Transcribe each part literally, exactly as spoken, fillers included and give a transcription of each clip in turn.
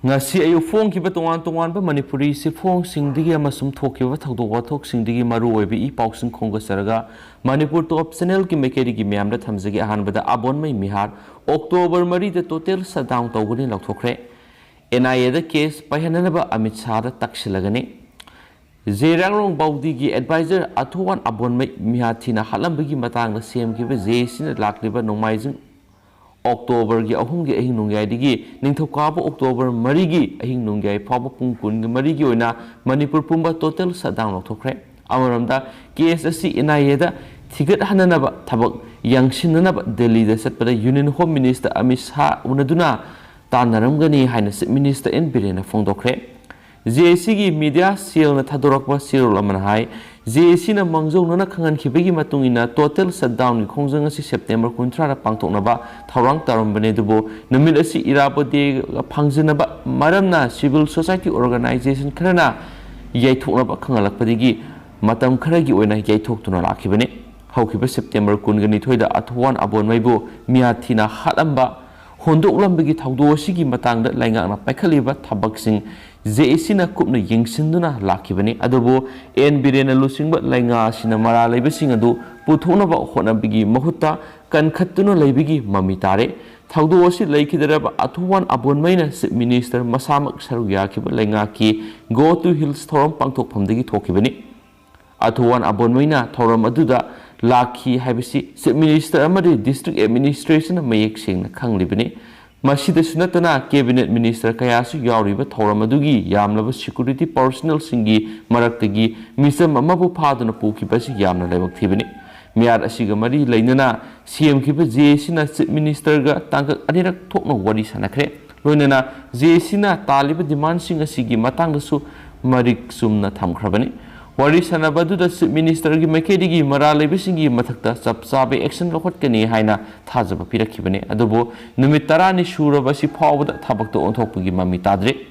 ꯉꯁꯤ ꯑꯌꯨꯛ ꯐꯣꯡꯈꯤꯕ ꯇꯣꯉꯥꯟ ꯇꯣꯉꯥꯟꯕ ꯃꯅꯤꯄꯨꯔꯤ ꯆꯦꯐꯣꯡꯁꯤꯡꯗꯒꯤ ꯑꯃꯁꯨꯡ ꯊꯣꯛꯈꯤꯕ ꯊꯧꯗꯣꯛ ꯋꯥꯊꯣꯛꯁꯤꯡꯗꯒꯤ ꯃꯔꯨꯑꯣꯏꯕ ꯏ ꯄꯥꯎꯁꯤꯡ ꯈꯣꯝꯒꯠꯆꯔꯒ ꯃꯅꯤꯄꯨꯔ ꯇꯣꯞ ꯆꯦꯅꯦꯜꯒꯤ ꯃꯥꯏꯀꯩꯗꯒꯤ ꯃꯌꯥꯝꯗ ꯊꯝꯖꯒꯦ꯫ ꯑꯍꯥꯟꯕꯗ ꯑꯕꯣꯟꯃꯩ ꯃꯤꯍꯥꯠ, ꯑꯣꯛꯇꯣꯕꯔ ꯃꯔꯤꯗ ꯇꯣꯇꯦꯜ ꯁꯠꯗꯥꯎꯟ ꯇꯧꯒꯅꯤ ꯂꯥꯎꯊꯣꯛꯈ꯭ꯔꯦ꯫ ꯑꯦꯟ ꯑꯥꯏ ꯑꯦꯗ ꯀꯦꯁ ꯄꯥꯏꯍꯟꯅꯅꯕ ꯑꯃꯤꯠ ꯁꯥꯍꯗ ꯇꯛꯁꯤꯜꯂꯒꯅꯤ꯫ ꯖꯦꯔꯥꯡꯔꯣꯡ ꯕꯥꯎꯗꯤꯒꯤ ꯑꯦꯗꯚꯥꯏꯖꯔ ꯑꯊꯨꯋꯥꯟ ꯑꯕꯣꯟꯃꯩ ꯃꯤꯍꯥꯠ ꯊꯤꯅ ꯍꯥꯠꯂꯝꯕꯒꯤ ꯃꯇꯥꯡꯗ ꯁꯦꯝꯈꯤꯕ ꯖꯦ ꯑꯦ ꯁꯤꯅ ꯂꯥꯛꯂꯤꯕ ꯅꯣꯡꯃꯥꯏꯖꯤꯡ ꯑꯣꯛꯇꯣꯕꯔꯒꯤ ꯑꯍꯨꯝꯒꯤ ꯑꯍꯤꯡ ꯅꯣꯡꯌꯥꯏꯗꯒꯤ ꯅꯤꯡꯊꯧꯀꯥꯕ ꯑꯣꯛꯇꯣꯕꯔ ꯃꯔꯤꯒꯤ ꯑꯍꯤꯡ ꯅꯣꯡꯌꯥꯏ ꯐꯥꯎꯕ ꯄꯨꯡ ꯀꯨꯟꯒ ꯃꯔꯤꯒꯤ ꯑꯣꯏꯅ ꯃꯅꯤꯄꯨꯔ ꯄꯨꯝꯕ ꯇꯣꯇꯦꯜ ꯁꯠꯗꯥꯎꯟ ꯂꯧꯊꯣꯛꯈ꯭ꯔꯦ꯫ ꯑꯃꯔꯣꯝꯗ, ꯀꯦꯁ ꯑꯁꯤ ꯑꯦꯟ ꯑꯥꯏ ꯑꯦꯗ ꯊꯤꯒꯠꯍꯟꯅꯅꯕ ꯊꯕꯛ ꯌꯥꯡꯁꯤꯟꯅꯅꯕ ꯗꯦꯜꯂꯤꯗ ꯆꯠꯄꯗ union home minister Amit Shah ꯎꯅꯗꯨꯅ ꯇꯥꯟꯅꯔꯝꯒꯅꯤ ꯍꯥꯏꯅ ꯆꯤꯐ ꯃꯤꯅꯤꯁꯇꯔ ꯑꯦꯟ ꯕꯤꯔꯦꯟꯅ ꯐꯣꯡꯗꯣꯛꯈ꯭ꯔꯦ꯫ ꯖꯦ ꯑꯦ ꯁꯤꯒꯤ ꯃꯤꯗꯤꯌꯥ ꯁꯦꯜꯅ ꯊꯥꯗꯣꯔꯛꯄ ꯆꯦꯔꯣꯜ ꯑꯃꯅ ꯍꯥꯏ, ꯖꯦ ꯑꯦ ꯁꯤꯅ ꯃꯥꯡꯖꯧꯅꯅ ꯈꯪꯍꯟꯈꯤꯕꯒꯤ ꯃꯇꯨꯡ ꯏꯟꯅ ꯇꯣꯇꯦꯜ ꯁꯠꯗꯥꯎꯟꯒꯤ ꯈꯣꯡꯖꯪ ꯑꯁꯤ ꯁꯦꯞꯇꯦꯝꯕꯔ ꯀꯨꯟꯊ꯭ꯔꯥꯗ ꯄꯥꯡꯊꯣꯛꯅꯕ ꯊꯧꯔꯥꯡ ꯇꯧꯔꯝꯕꯅꯤ, ꯑꯗꯨꯕꯨ ꯅꯨꯃꯤꯠ ꯑꯁꯤ ꯏꯔꯥꯕꯣꯠ ꯗꯦꯒ ꯐꯪꯖꯅꯕ ꯃꯔꯝꯅ ꯁꯤꯚꯤꯜ ꯁꯣꯁꯥꯏꯇꯤ ꯑꯣꯔꯒꯅꯥꯏꯖꯦꯁꯟ ꯈꯔꯅ ꯌꯩꯊꯣꯛꯅꯕ ꯈꯪꯍꯜꯂꯛꯄꯗꯒꯤ ꯃꯇꯝ ꯈꯔꯒꯤ ꯑꯣꯏꯅ ꯌꯩꯊꯣꯛꯇꯨꯅ ꯂꯥꯛꯈꯤꯕꯅꯤ꯫ ꯍꯧꯈꯤꯕ ꯁꯦꯞꯇꯦꯝꯕꯔ ꯀꯨꯟꯒ ꯅꯤꯊꯣꯏꯗ ꯑꯊꯨꯋꯥꯟ ꯑꯕꯣꯟꯃꯩꯕꯨ ꯃꯤꯍꯥꯠ ꯊꯤꯅ ꯍꯥꯠꯂꯝꯕ ꯍꯣꯟꯗꯣꯛꯂꯝꯕꯒꯤ ꯊꯧꯗꯣꯛ ꯑꯁꯤꯒꯤ ꯃꯇꯥꯡꯗ ꯂꯩꯉꯥꯛꯅ ꯄꯥꯏꯈꯠꯂꯤꯕ ꯊꯕꯛꯁꯤꯡ ꯖꯦ ꯑꯦ ꯁꯤꯅ ꯀꯨꯞꯅ ꯌꯦꯡꯁꯤꯟꯗꯨꯅ ꯂꯥꯛꯈꯤꯕꯅꯤ꯫ ꯑꯗꯨꯕꯨ ꯑꯦꯟ ꯕꯤꯔꯦꯟꯅ ꯂꯨꯆꯤꯡꯕ ꯂꯩꯉꯥꯛ ꯑꯁꯤꯅ ꯃꯔꯥꯜ ꯂꯩꯕꯁꯤꯡ ꯑꯗꯨ ꯄꯨꯊꯣꯛꯅꯕ ꯍꯣꯠꯅꯕꯒꯤ ꯃꯍꯨꯠꯇ ꯀꯟꯈꯠꯇꯨꯅ ꯂꯩꯕꯒꯤ ꯃꯃꯤ ꯇꯥꯔꯦ꯫ ꯊꯧꯗꯣꯛ ꯑꯁꯤ ꯂꯩꯈꯤꯗ꯭ꯔꯕ ꯑꯊꯨꯋꯥꯟ ꯑꯕꯣꯟꯃꯩꯅ ꯆꯤꯐ ꯃꯤꯅꯤꯁꯇꯔ ꯃꯁꯥꯃꯛ ꯁꯔꯨꯛ ꯌꯥꯈꯤꯕ ꯂꯩꯉꯥꯛꯀꯤ ꯒꯣ ꯇꯨ ꯍꯤꯜꯁ ꯊꯧꯔꯝ ꯄꯥꯡꯊꯣꯛꯐꯝꯗꯒꯤ ꯊꯣꯛꯈꯤꯕꯅꯤ꯫ ꯑꯊꯨꯋꯥꯟ ꯑꯕꯣꯟꯃꯩꯅ ꯊꯧꯔꯝ ꯑꯗꯨꯗ ꯂꯥꯛꯈꯤ ꯍꯥꯏꯕꯁꯤ ꯆꯤꯐ ꯃꯤꯅꯤꯁꯇꯔ ꯑꯃꯗꯤ ꯗꯤꯁꯇ꯭ꯔꯤꯛ ꯑꯦꯗꯃꯤꯅꯤꯁꯇ꯭ꯔꯦꯁꯟꯅ ꯃꯌꯦꯛ ꯁꯦꯡꯅ ꯈꯪꯂꯤꯕꯅꯤ꯫ ꯃꯁꯤꯗꯁꯨ ꯅꯠꯇꯅ, ꯀꯦꯕꯤꯅꯦꯠ ꯃꯤꯅꯤꯁꯇꯔ ꯀꯌꯥꯁꯨ ꯌꯥꯎꯔꯤꯕ ꯊꯧꯔꯝ ꯑꯗꯨꯒꯤ ꯌꯥꯝꯂꯕ ꯁꯦꯀ꯭ꯌꯨꯔꯤꯇꯤ ꯄꯥꯔꯁꯣꯅꯦꯜꯁꯤꯡꯒꯤ ꯃꯔꯛꯇꯒꯤ ꯃꯤꯆꯝ ꯑꯃꯕꯨ ꯐꯥꯗꯨꯅ ꯄꯨꯈꯤꯕ ꯑꯁꯤ ꯌꯥꯝꯅ ꯂꯥꯏꯕꯛ ꯊꯤꯕꯅꯤ꯫ ꯃꯤꯍꯥꯠ ꯑꯁꯤꯒ ꯃꯔꯤ ꯂꯩꯅꯅ ꯁꯦꯝꯈꯤꯕ ꯖꯦ ꯑꯦ ꯁꯤꯅ ꯆꯤꯐ ꯃꯤꯅꯤꯁꯇꯔꯒ ꯇꯥꯡꯀꯛ ꯑꯅꯤꯔꯛ ꯊꯣꯛꯅ ꯋꯥꯔꯤ ꯁꯥꯟꯅꯈ꯭ꯔꯦ꯫ ꯂꯣꯏꯅꯅ ꯖꯦ ꯑꯦ ꯁꯤꯅ ꯇꯥꯜꯂꯤꯕ ꯗꯤꯃꯥꯟꯁꯤꯡ ꯑꯁꯤꯒꯤ ꯃꯇꯥꯡꯗꯁꯨ ꯃꯔꯤꯛ ꯆꯨꯝꯅ ꯊꯝꯈ꯭ꯔꯕꯅꯤ꯫ ꯋꯥꯔꯤ ꯁꯥꯟꯅꯕ ꯑꯗꯨꯗ ꯆꯤꯐ ꯃꯤꯅꯤꯁꯇꯔꯒꯤ ꯃꯥꯏꯀꯩꯗꯒꯤ ꯃꯔꯥꯜ ꯂꯩꯕꯁꯤꯡꯒꯤ ꯃꯊꯛꯇ ꯆꯞ ꯆꯥꯕ ꯑꯦꯛꯁꯟ ꯂꯧꯈꯠꯀꯅꯤ ꯍꯥꯏꯅ ꯊꯥꯖꯕ ꯄꯤꯔꯛꯈꯤꯕꯅꯤ꯫ ꯑꯗꯨꯕꯨ ꯅꯨꯃꯤꯠ ꯇꯔꯥꯅꯤ ꯁꯨꯔꯕ ꯑꯁꯤ ꯐꯥꯎꯕꯗ ꯊꯕꯛꯇ ꯑꯣꯟꯊꯣꯛꯄꯒꯤ ꯃꯃꯤ ꯇꯥꯗ꯭ꯔꯤ꯫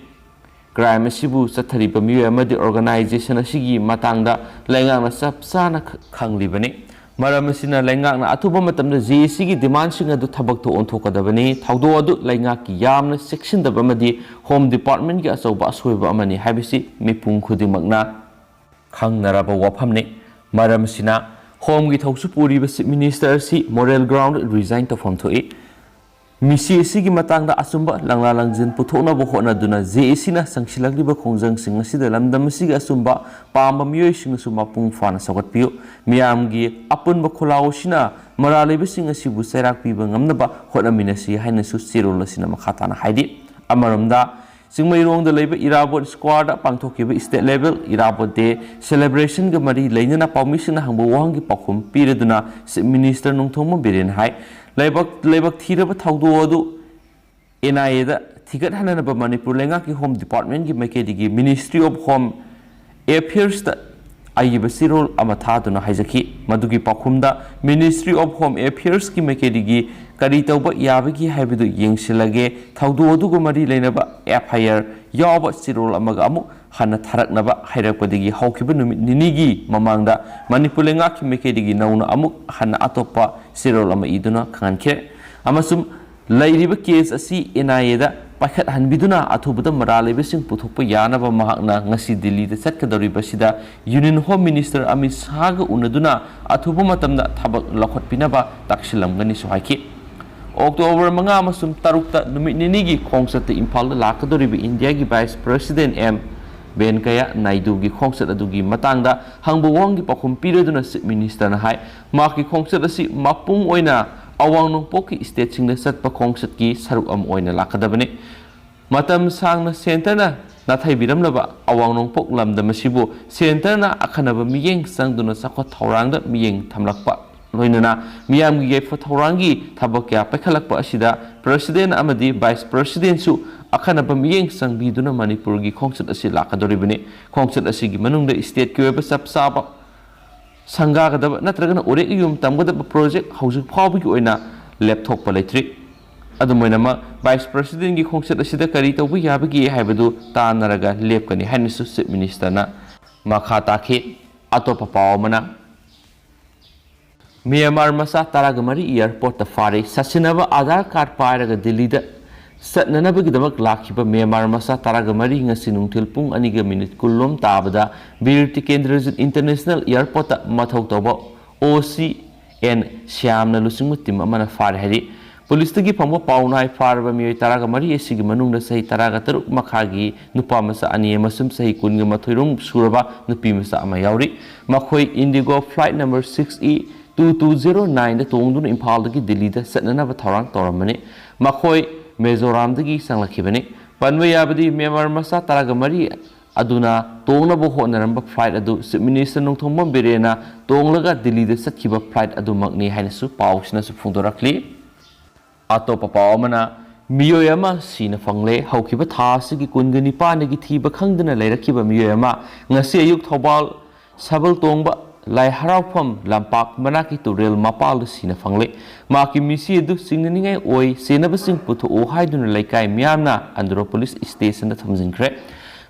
ꯀ꯭ꯔꯥꯏꯝ ꯑꯁꯤꯕꯨ ꯆꯠꯊꯔꯤꯕ ꯃꯤꯑꯣꯏ ꯑꯃꯗꯤ ꯑꯣꯔꯒꯅꯥꯏꯖꯦꯁꯟ ꯑꯁꯤꯒꯤ ꯃꯇꯥꯡꯗ ꯂꯩꯉꯥꯛꯅ ꯆꯞ ꯆꯥꯅ ꯈ-, ꯈꯪꯂꯤꯕꯅꯤ꯫ ꯃꯔꯝ ꯑꯁꯤꯅ ꯂꯩꯉꯥꯛꯅ ꯑꯊꯨꯕ ꯃꯇꯝꯗ ꯖꯦ ꯑꯦ ꯁꯤꯒꯤ ꯗꯤꯃꯥꯟꯁꯤꯡ ꯑꯗꯨ ꯊꯕꯛꯇ ꯑꯣꯟꯊꯣꯛꯀꯗꯕꯅꯤ꯫ ꯊꯧꯗꯣꯛ ꯑꯗꯨ ꯂꯩꯉꯥꯛꯀꯤ ꯌꯥꯝꯅ ꯆꯦꯛꯁꯤꯟꯗꯕ ꯑꯃꯗꯤ ꯍꯣꯝ ꯗꯤꯄꯥꯔꯠꯃꯦꯟꯒꯤ ꯑꯆꯧꯕ ꯑꯁꯣꯏꯕ ꯑꯃꯅꯤ ꯍꯥꯏꯕꯁꯤ ꯃꯤꯄꯨꯝ ꯈꯨꯗꯤꯡꯃꯛꯅ ꯈꯪꯅꯔꯕ ꯋꯥꯐꯝꯅꯤ꯫ ꯃꯔꯝ ꯑꯁꯤꯅ ꯍꯣꯝꯒꯤ ꯊꯧꯁꯨ ꯄꯨꯔꯤꯕ ꯆꯤꯐ ꯃꯤꯅꯤꯁꯇꯔ ꯑꯁꯤ ꯃꯣꯔꯦꯜ ꯒ꯭ꯔꯥꯎꯟꯗ ꯔꯤꯖꯥꯏꯟ ꯇꯧꯐꯝ ꯊꯣꯛꯏ꯫ ꯃꯤꯁꯤ ꯑꯁꯤꯒꯤ ꯃꯇꯥꯡꯗ ꯑꯆꯨꯝꯕ ꯂꯪꯂꯥ ꯂꯪꯖꯤꯟ ꯄꯨꯊꯣꯛꯅꯕ ꯍꯣꯠꯅꯗꯨꯅ ꯖꯦ ꯑꯦ ꯁꯤꯅ ꯆꯪꯁꯤꯜꯂꯛꯂꯤꯕ ꯈꯣꯡꯖꯪꯁꯤꯡ ꯑꯁꯤꯗ ꯂꯝꯗꯝ ꯑꯁꯤꯒꯤ ꯑꯆꯨꯝꯕ ꯄꯥꯝꯕ ꯃꯤꯑꯣꯏꯁꯤꯡꯅꯁꯨ ꯃꯄꯨꯡ ꯐꯥꯅ ꯁꯧꯒꯠꯄꯤꯌꯨ꯫ ꯃꯤꯌꯥꯝꯒꯤ ꯑꯄꯨꯟꯕ ꯈꯣꯜꯂꯥꯎ ꯑꯁꯤꯅ ꯃꯔꯥꯜ ꯂꯩꯕꯁꯤꯡ ꯑꯁꯤꯕꯨ ꯆꯩꯔꯥꯛ ꯄꯤꯕ ꯉꯝꯅꯕ ꯍꯣꯠꯅꯃꯤꯟꯅꯁꯤ ꯍꯥꯏꯅꯁꯨ ꯆꯦꯔꯣꯜ ꯑꯁꯤꯅ ꯃꯈꯥ ꯇꯥꯅ ꯍꯥꯏꯔꯤ꯫ ꯑꯃꯔꯣꯝꯗ, ꯆꯤꯡꯃꯩꯔꯣꯡꯗ ꯂꯩꯕ ꯏꯔꯥꯕꯣꯠ ꯁ꯭ꯀ꯭ꯋꯥꯔꯗ ꯄꯥꯡꯊꯣꯛꯈꯤꯕ ꯁ꯭ꯇꯦꯠ ꯂꯦꯚꯦꯜ ꯏꯔꯥꯕꯣꯠ ꯗꯦ ꯁꯦꯂꯦꯕ꯭ꯔꯦꯁꯟꯒ ꯃꯔꯤ ꯂꯩꯅꯅ ꯄꯥꯎꯃꯤꯁꯤꯡꯅ ꯍꯪꯕ ꯋꯥꯍꯪꯒꯤ ꯄꯥꯎꯈꯨꯝ ꯄꯤꯔꯗꯨꯅ ꯆꯤꯐ ꯃꯤꯅꯤꯁꯇꯔ ꯅꯣꯡꯊꯣꯝꯕꯝ ꯕꯤꯔꯦꯟ ꯍꯥꯏ, ꯂꯥꯏꯕꯛ, ꯂꯥꯏꯕꯛ ꯊꯤꯔꯕ ꯊꯧꯗꯣꯛ ꯑꯗꯨ ꯑꯦꯟ ꯑꯥꯏ ꯑꯦꯗ ꯊꯤꯒꯠꯍꯟꯅꯅꯕ ꯃꯅꯤꯄꯨꯔ ꯂꯩꯉꯥꯛꯀꯤ ꯍꯣꯝ ꯗꯤꯄꯥꯔꯠꯃꯦꯟꯒꯤ ꯃꯥꯏꯀꯩꯗꯒꯤ ꯃꯤꯅꯤꯁꯇ꯭ꯔꯤ ꯑꯣꯐ ꯍꯣꯝ ꯑꯦꯐꯤꯌꯔꯁꯇ ꯑꯏꯕ ꯆꯦꯔꯣꯜ ꯑꯃ ꯊꯥꯗꯨꯅ ꯍꯥꯏꯖꯈꯤ꯫ ꯃꯗꯨꯒꯤ ꯄꯥꯎꯈꯨꯝꯗ ꯃꯤꯅꯤꯁꯇ꯭ꯔꯤ ꯑꯣꯐ ꯍꯣꯝ ꯑꯦꯐꯤꯌꯔꯁꯀꯤ ꯃꯥꯏꯀꯩꯗꯒꯤ ꯀꯔꯤ ꯇꯧꯕ ꯌꯥꯕꯒꯦ ꯍꯥꯏꯕꯗꯨ ꯌꯦꯡꯁꯤꯜꯂꯒꯦ, ꯊꯧꯗꯣꯛ ꯑꯗꯨꯒ ꯃꯔꯤ ꯂꯩꯅꯕ ꯑꯦꯐ ꯑꯥꯏ ꯑꯥꯔ ꯌꯥꯎꯕ ꯆꯦꯔꯣꯜ ꯑꯃꯒ ꯑꯃꯨꯛ ꯍꯟꯅ ꯊꯥꯔꯛꯅꯕ ꯍꯥꯏꯔꯛꯄꯗꯒꯤ ꯍꯧꯈꯤꯕ ꯅꯨꯃꯤꯠ ꯅꯤꯅꯤꯒꯤ ꯃꯃꯥꯡꯗ ꯃꯅꯤꯄꯨꯔ ꯂꯩꯉꯥꯛꯀꯤ ꯃꯥꯏꯀꯩꯗꯒꯤ ꯅꯧꯅ ꯑꯃꯨꯛ ꯍꯟꯅ ꯑꯇꯣꯞꯄ ꯆꯦꯔꯣꯜ ꯑꯃ ꯏꯗꯨꯅ ꯈꯪꯍꯟꯈ꯭ꯔꯦ꯫ ꯑꯃꯁꯨꯡ ꯂꯩꯔꯤꯕ ꯀꯦꯁ ꯑꯁꯤ ꯑꯦꯟ ꯑꯥꯏ ꯑꯦꯗ ꯄꯥꯏꯈꯠꯍꯟꯕꯤꯗꯨꯅ ꯑꯊꯨꯕꯗ ꯃꯔꯥꯜ ꯂꯩꯕꯁꯤꯡ ꯄꯨꯊꯣꯛꯄ ꯌꯥꯅꯕ ꯃꯍꯥꯛꯅ ꯉꯁꯤ ꯗꯤꯜꯂꯤꯗ ꯆꯠꯀꯗꯧꯔꯤꯕꯁꯤꯗ ꯌꯨꯅꯤꯌꯟ ꯍꯣꯝ ꯃꯤꯅꯤꯁꯇꯔ ꯑꯃꯤꯠ ꯁꯥꯍꯒ ꯎꯅꯗꯨꯅ ꯑꯊꯨꯕ ꯃꯇꯝꯗ ꯊꯕꯛ ꯂꯧꯈꯠꯄꯤꯅꯕ ꯇꯥꯛꯁꯤꯜꯂꯝꯒꯅꯤꯁꯨ ꯍꯥꯏꯈꯤ꯫ ꯑꯣꯛꯇꯣꯕꯔ ꯃꯉꯥ ꯑꯃꯁꯨꯡ ꯇꯔꯨꯛꯇ ꯅꯨꯃꯤꯠ ꯅꯤꯅꯤꯒꯤ ꯈꯣꯡꯆꯠꯇ ꯏꯝꯐꯥꯜꯗ ꯂꯥꯛꯀꯗꯧꯔꯤꯕ ꯏꯟꯗꯤꯌꯥꯒꯤ ꯚꯥꯏꯁ ꯄ꯭ꯔꯦꯁꯤꯗꯦꯟ ꯑꯦꯝ ꯚꯦꯟꯀꯌꯥ ꯅꯥꯏꯗꯨꯒꯤ ꯈꯣꯡꯆꯠ ꯑꯗꯨꯒꯤ ꯃꯇꯥꯡꯗ ꯍꯪꯕ ꯋꯥꯍꯪꯒꯤ ꯄꯥꯎꯈꯨꯝ ꯄꯤꯔꯗꯨꯅ ꯆꯤꯐ ꯃꯤꯅꯤꯁꯇꯔꯅ ꯍꯥꯏ, ꯃꯍꯥꯛꯀꯤ ꯈꯣꯡꯆꯠ ꯑꯁꯤ ꯃꯄꯨꯡ ꯑꯣꯏꯅ ꯑꯋꯥꯡ ꯅꯣꯡꯄꯣꯛꯀꯤ ꯁ꯭ꯇꯦꯠꯁꯤꯡꯗ ꯆꯠꯄ ꯈꯣꯡꯆꯠꯀꯤ ꯁꯔꯨꯛ ꯑꯃ ꯑꯣꯏꯅ ꯂꯥꯛꯀꯗꯕꯅꯤ꯫ ꯃꯇꯝ ꯁꯥꯡꯅ ꯁꯦꯟꯇꯔꯅ ꯅꯥꯊꯩꯕꯤꯔꯝꯂꯕ ꯑꯋꯥꯡ ꯅꯣꯡꯄꯣꯛ ꯂꯝꯗꯝ ꯑꯁꯤꯕꯨ ꯁꯦꯟꯇꯔꯅ ꯑꯈꯟꯅꯕ ꯃꯤꯠꯌꯦꯡ ꯆꯪꯗꯨꯅ ꯆꯥꯎꯈꯠ ꯊꯧꯔꯥꯡꯗ ꯃꯤꯠꯌꯦꯡ ꯊꯝꯂꯛꯄ, ꯂꯣꯏꯅꯅ ꯃꯤꯌꯥꯝꯒꯤ ꯌꯥꯏꯐ ꯊꯧꯔꯥꯡꯒꯤ ꯊꯕꯛ ꯀꯌꯥ ꯄꯥꯏꯈꯠꯂꯛꯄ ꯑꯁꯤꯗ ꯄ꯭ꯔꯦꯁꯤꯗꯦꯟ ꯑꯃꯗꯤ ꯚꯥꯏꯁ ꯄ꯭ꯔꯦꯁꯤꯗꯦꯟꯁꯨ ꯑꯈꯟꯅꯕ ꯃꯤꯠꯌꯦꯡ ꯆꯪꯕꯤꯗꯨꯅ ꯃꯅꯤꯄꯨꯔꯒꯤ ꯈꯣꯡꯆꯠ ꯑꯁꯤ ꯂꯥꯛꯀꯗꯧꯔꯤꯕꯅꯤ꯫ ꯈꯣꯡꯆꯠ ꯑꯁꯤꯒꯤ ꯃꯅꯨꯡꯗ ꯁ꯭ꯇꯦꯠꯀꯤ ꯑꯣꯏꯕ ꯆꯞ ꯆꯥꯕ ꯁꯪꯒꯥꯒꯗꯕ ꯅꯠꯇ꯭ꯔꯒꯅ ꯎꯔꯦꯛ ꯌꯨꯝ ꯇꯝꯒꯗꯕ ꯄ꯭ꯔꯣꯖꯦꯛ ꯍꯧꯖꯤꯛ ꯐꯥꯎꯕꯒꯤ ꯑꯣꯏꯅ ꯂꯦꯞꯊꯣꯛꯄ ꯂꯩꯇ꯭ꯔꯤ꯫ ꯑꯗꯨꯝ ꯑꯣꯏꯅꯃꯛ, ꯚꯥꯏꯁ ꯄ꯭ꯔꯦꯁꯤꯗꯦꯟꯒꯤ ꯈꯣꯡꯆꯠ ꯑꯁꯤꯗ ꯀꯔꯤ ꯇꯧꯕ ꯌꯥꯕꯒꯦ ꯍꯥꯏꯕꯗꯨ ꯇꯥꯟꯅꯔꯒ ꯂꯦꯞꯀꯅꯤ ꯍꯥꯏꯅꯁꯨ ꯆꯤꯐ ꯃꯤꯅꯤꯁꯇꯔꯅ ꯃꯈꯥ ꯇꯥꯈꯤ꯫ ꯑꯇꯣꯞꯄ ꯄꯥꯎ ꯑꯃꯅ, ꯃ꯭ꯌꯥꯟꯃꯥꯔ ꯃꯆꯥ ꯇꯔꯥꯒ ꯃꯔꯤ ꯑꯦꯌꯥꯔꯄꯣꯔꯠꯇ ꯐꯥꯔꯦ꯫ ꯁꯥꯁꯤꯟꯅꯕ ꯑꯥꯙꯥꯔ ꯀꯥꯔꯗ ꯄꯥꯏꯔꯒ ꯗꯤꯜꯂꯤꯗ ꯆꯠꯅꯅꯕꯒꯤꯗꯃꯛ ꯂꯥꯛꯈꯤꯕ ꯃ꯭ꯌꯥꯟꯃꯥꯔ ꯃꯆꯥ ꯇꯔꯥꯒ ꯃꯔꯤ ꯉꯁꯤ ꯅꯨꯡꯊꯤꯜ ꯄꯨꯡ ꯑꯅꯤꯒ ꯃꯤꯅꯤꯠ ꯀꯨꯟꯂꯣꯝ ꯇꯥꯕꯗ ꯕꯤꯔ ꯇꯤꯀꯦꯟꯗ꯭ꯔꯖꯤꯠ ꯏꯟꯇꯔꯅꯦꯁꯅꯦꯜ ꯑꯦꯌꯥꯔꯄꯣꯔꯠꯇ ꯃꯊꯧ ꯇꯧꯕ ꯑꯣ ꯁꯤ ꯑꯦꯟ ꯁ꯭ꯌꯥꯝꯅ ꯂꯨꯆꯤꯡꯕ ꯇꯤꯝ ꯑꯃꯅ ꯐꯥꯔꯦ ꯍꯥꯏꯔꯤ꯫ ꯄꯨꯂꯤꯁꯇꯒꯤ ꯐꯪꯕ ꯄꯥꯎ ꯅꯥꯏ ꯐꯥꯔꯕ ꯃꯤꯑꯣꯏ ꯇꯔꯥꯒ ꯃꯔꯤ ꯑꯁꯤꯒꯤ ꯃꯅꯨꯡꯗ ꯆꯍꯤ ꯇꯔꯥꯒ ꯇꯔꯨꯛ ꯃꯈꯥꯏꯒꯤ ꯅꯨꯄꯥ ꯃꯆꯥ ꯑꯅꯤ ꯑꯃꯁꯨꯡ ꯆꯍꯤ ꯀꯨꯟꯒ ꯃꯥꯊꯣꯏ ꯔꯣꯝ ꯁꯨꯔꯕ ꯅꯨꯄꯤ ꯃꯆꯥ ꯑꯃ ꯌꯥꯎꯔꯤ꯫ ꯃꯈꯣꯏ IndiGo flight number six E two two zero ꯅꯥꯏꯟꯗ ꯇꯣꯡꯗꯨꯅ ꯏꯝꯐꯥꯜꯗꯒꯤ ꯗꯤꯜꯂꯤꯗ ꯆꯠꯅꯅꯕ ꯊꯧꯔꯥꯡ ꯇꯧꯔꯝꯕꯅꯤ꯫ ꯃꯈꯣꯏ ꯃꯤꯖꯣꯔꯥꯝꯗꯒꯤ ꯆꯪꯂꯛꯈꯤꯕꯅꯤ꯫ ꯄꯟꯕ ꯌꯥꯕꯗꯤ ꯃ꯭ꯌꯥꯟꯃꯥꯔ ꯃꯆꯥ ꯇꯔꯥꯒ ꯃꯔꯤ ꯑꯗꯨꯅ ꯇꯣꯡꯅꯕ ꯍꯣꯠꯅꯔꯝꯕ ꯐ꯭ꯂꯥꯏꯠ ꯑꯗꯨ ꯆꯤꯐ ꯃꯤꯅꯤꯁꯇꯔ ꯅꯣꯡꯊꯣꯝꯕꯝ ꯕꯤꯔꯦꯟꯅ ꯇꯣꯡꯂꯒ ꯗꯤꯜꯂꯤꯗ ꯆꯠꯈꯤꯕ ꯐ꯭ꯂꯥꯏꯠ ꯑꯗꯨꯃꯛꯅꯤ ꯍꯥꯏꯅꯁꯨ ꯄꯥꯎꯁꯤꯅꯁꯨ ꯐꯣꯡꯗꯣꯔꯛꯂꯤ꯫ ꯑꯇꯣꯞꯄ ꯄꯥꯎ ꯑꯃꯅ, ꯃꯤꯑꯣꯏ ꯑꯃ ꯁꯤꯅ ꯐꯪꯂꯦ꯫ ꯍꯧꯈꯤꯕ ꯊꯥ ꯑꯁꯤꯒꯤ ꯀꯨꯟꯒ ꯅꯤꯄꯥꯟꯗꯒꯤ ꯊꯤꯕ ꯈꯪꯗꯅ ꯂꯩꯔꯛꯈꯤꯕ ꯃꯤꯑꯣꯏ ꯑꯃ ꯉꯁꯤ ꯑꯌꯨꯛ ꯊꯧꯕꯥꯜ ꯁꯕꯜ ꯇꯣꯡꯕ ꯂꯥꯏ ꯍꯔꯥꯎꯐꯝ ꯂꯝꯄꯥꯛ ꯃꯅꯥꯛꯀꯤ ꯇꯨꯔꯦꯜ ꯃꯄꯥꯜꯗ ꯁꯤꯅ ꯐꯪꯂꯦ꯫ ꯃꯍꯥꯛꯀꯤ ꯃꯤꯁꯤ ꯑꯗꯨ ꯆꯤꯡꯅꯅꯤꯡꯉꯥꯏ ꯑꯣꯏ, ꯆꯦꯟꯅꯕꯁꯤꯡ ꯄꯨꯊꯣꯛꯎ ꯍꯥꯏꯗꯨꯅ ꯂꯩꯀꯥꯏ ꯃꯤꯌꯥꯝꯅ ꯑꯟꯗ꯭ꯔꯣ ꯄꯨꯂꯤꯁ ꯁ꯭ꯇꯦꯁꯟꯗ ꯊꯝꯖꯤꯟꯈ꯭ꯔꯦ꯫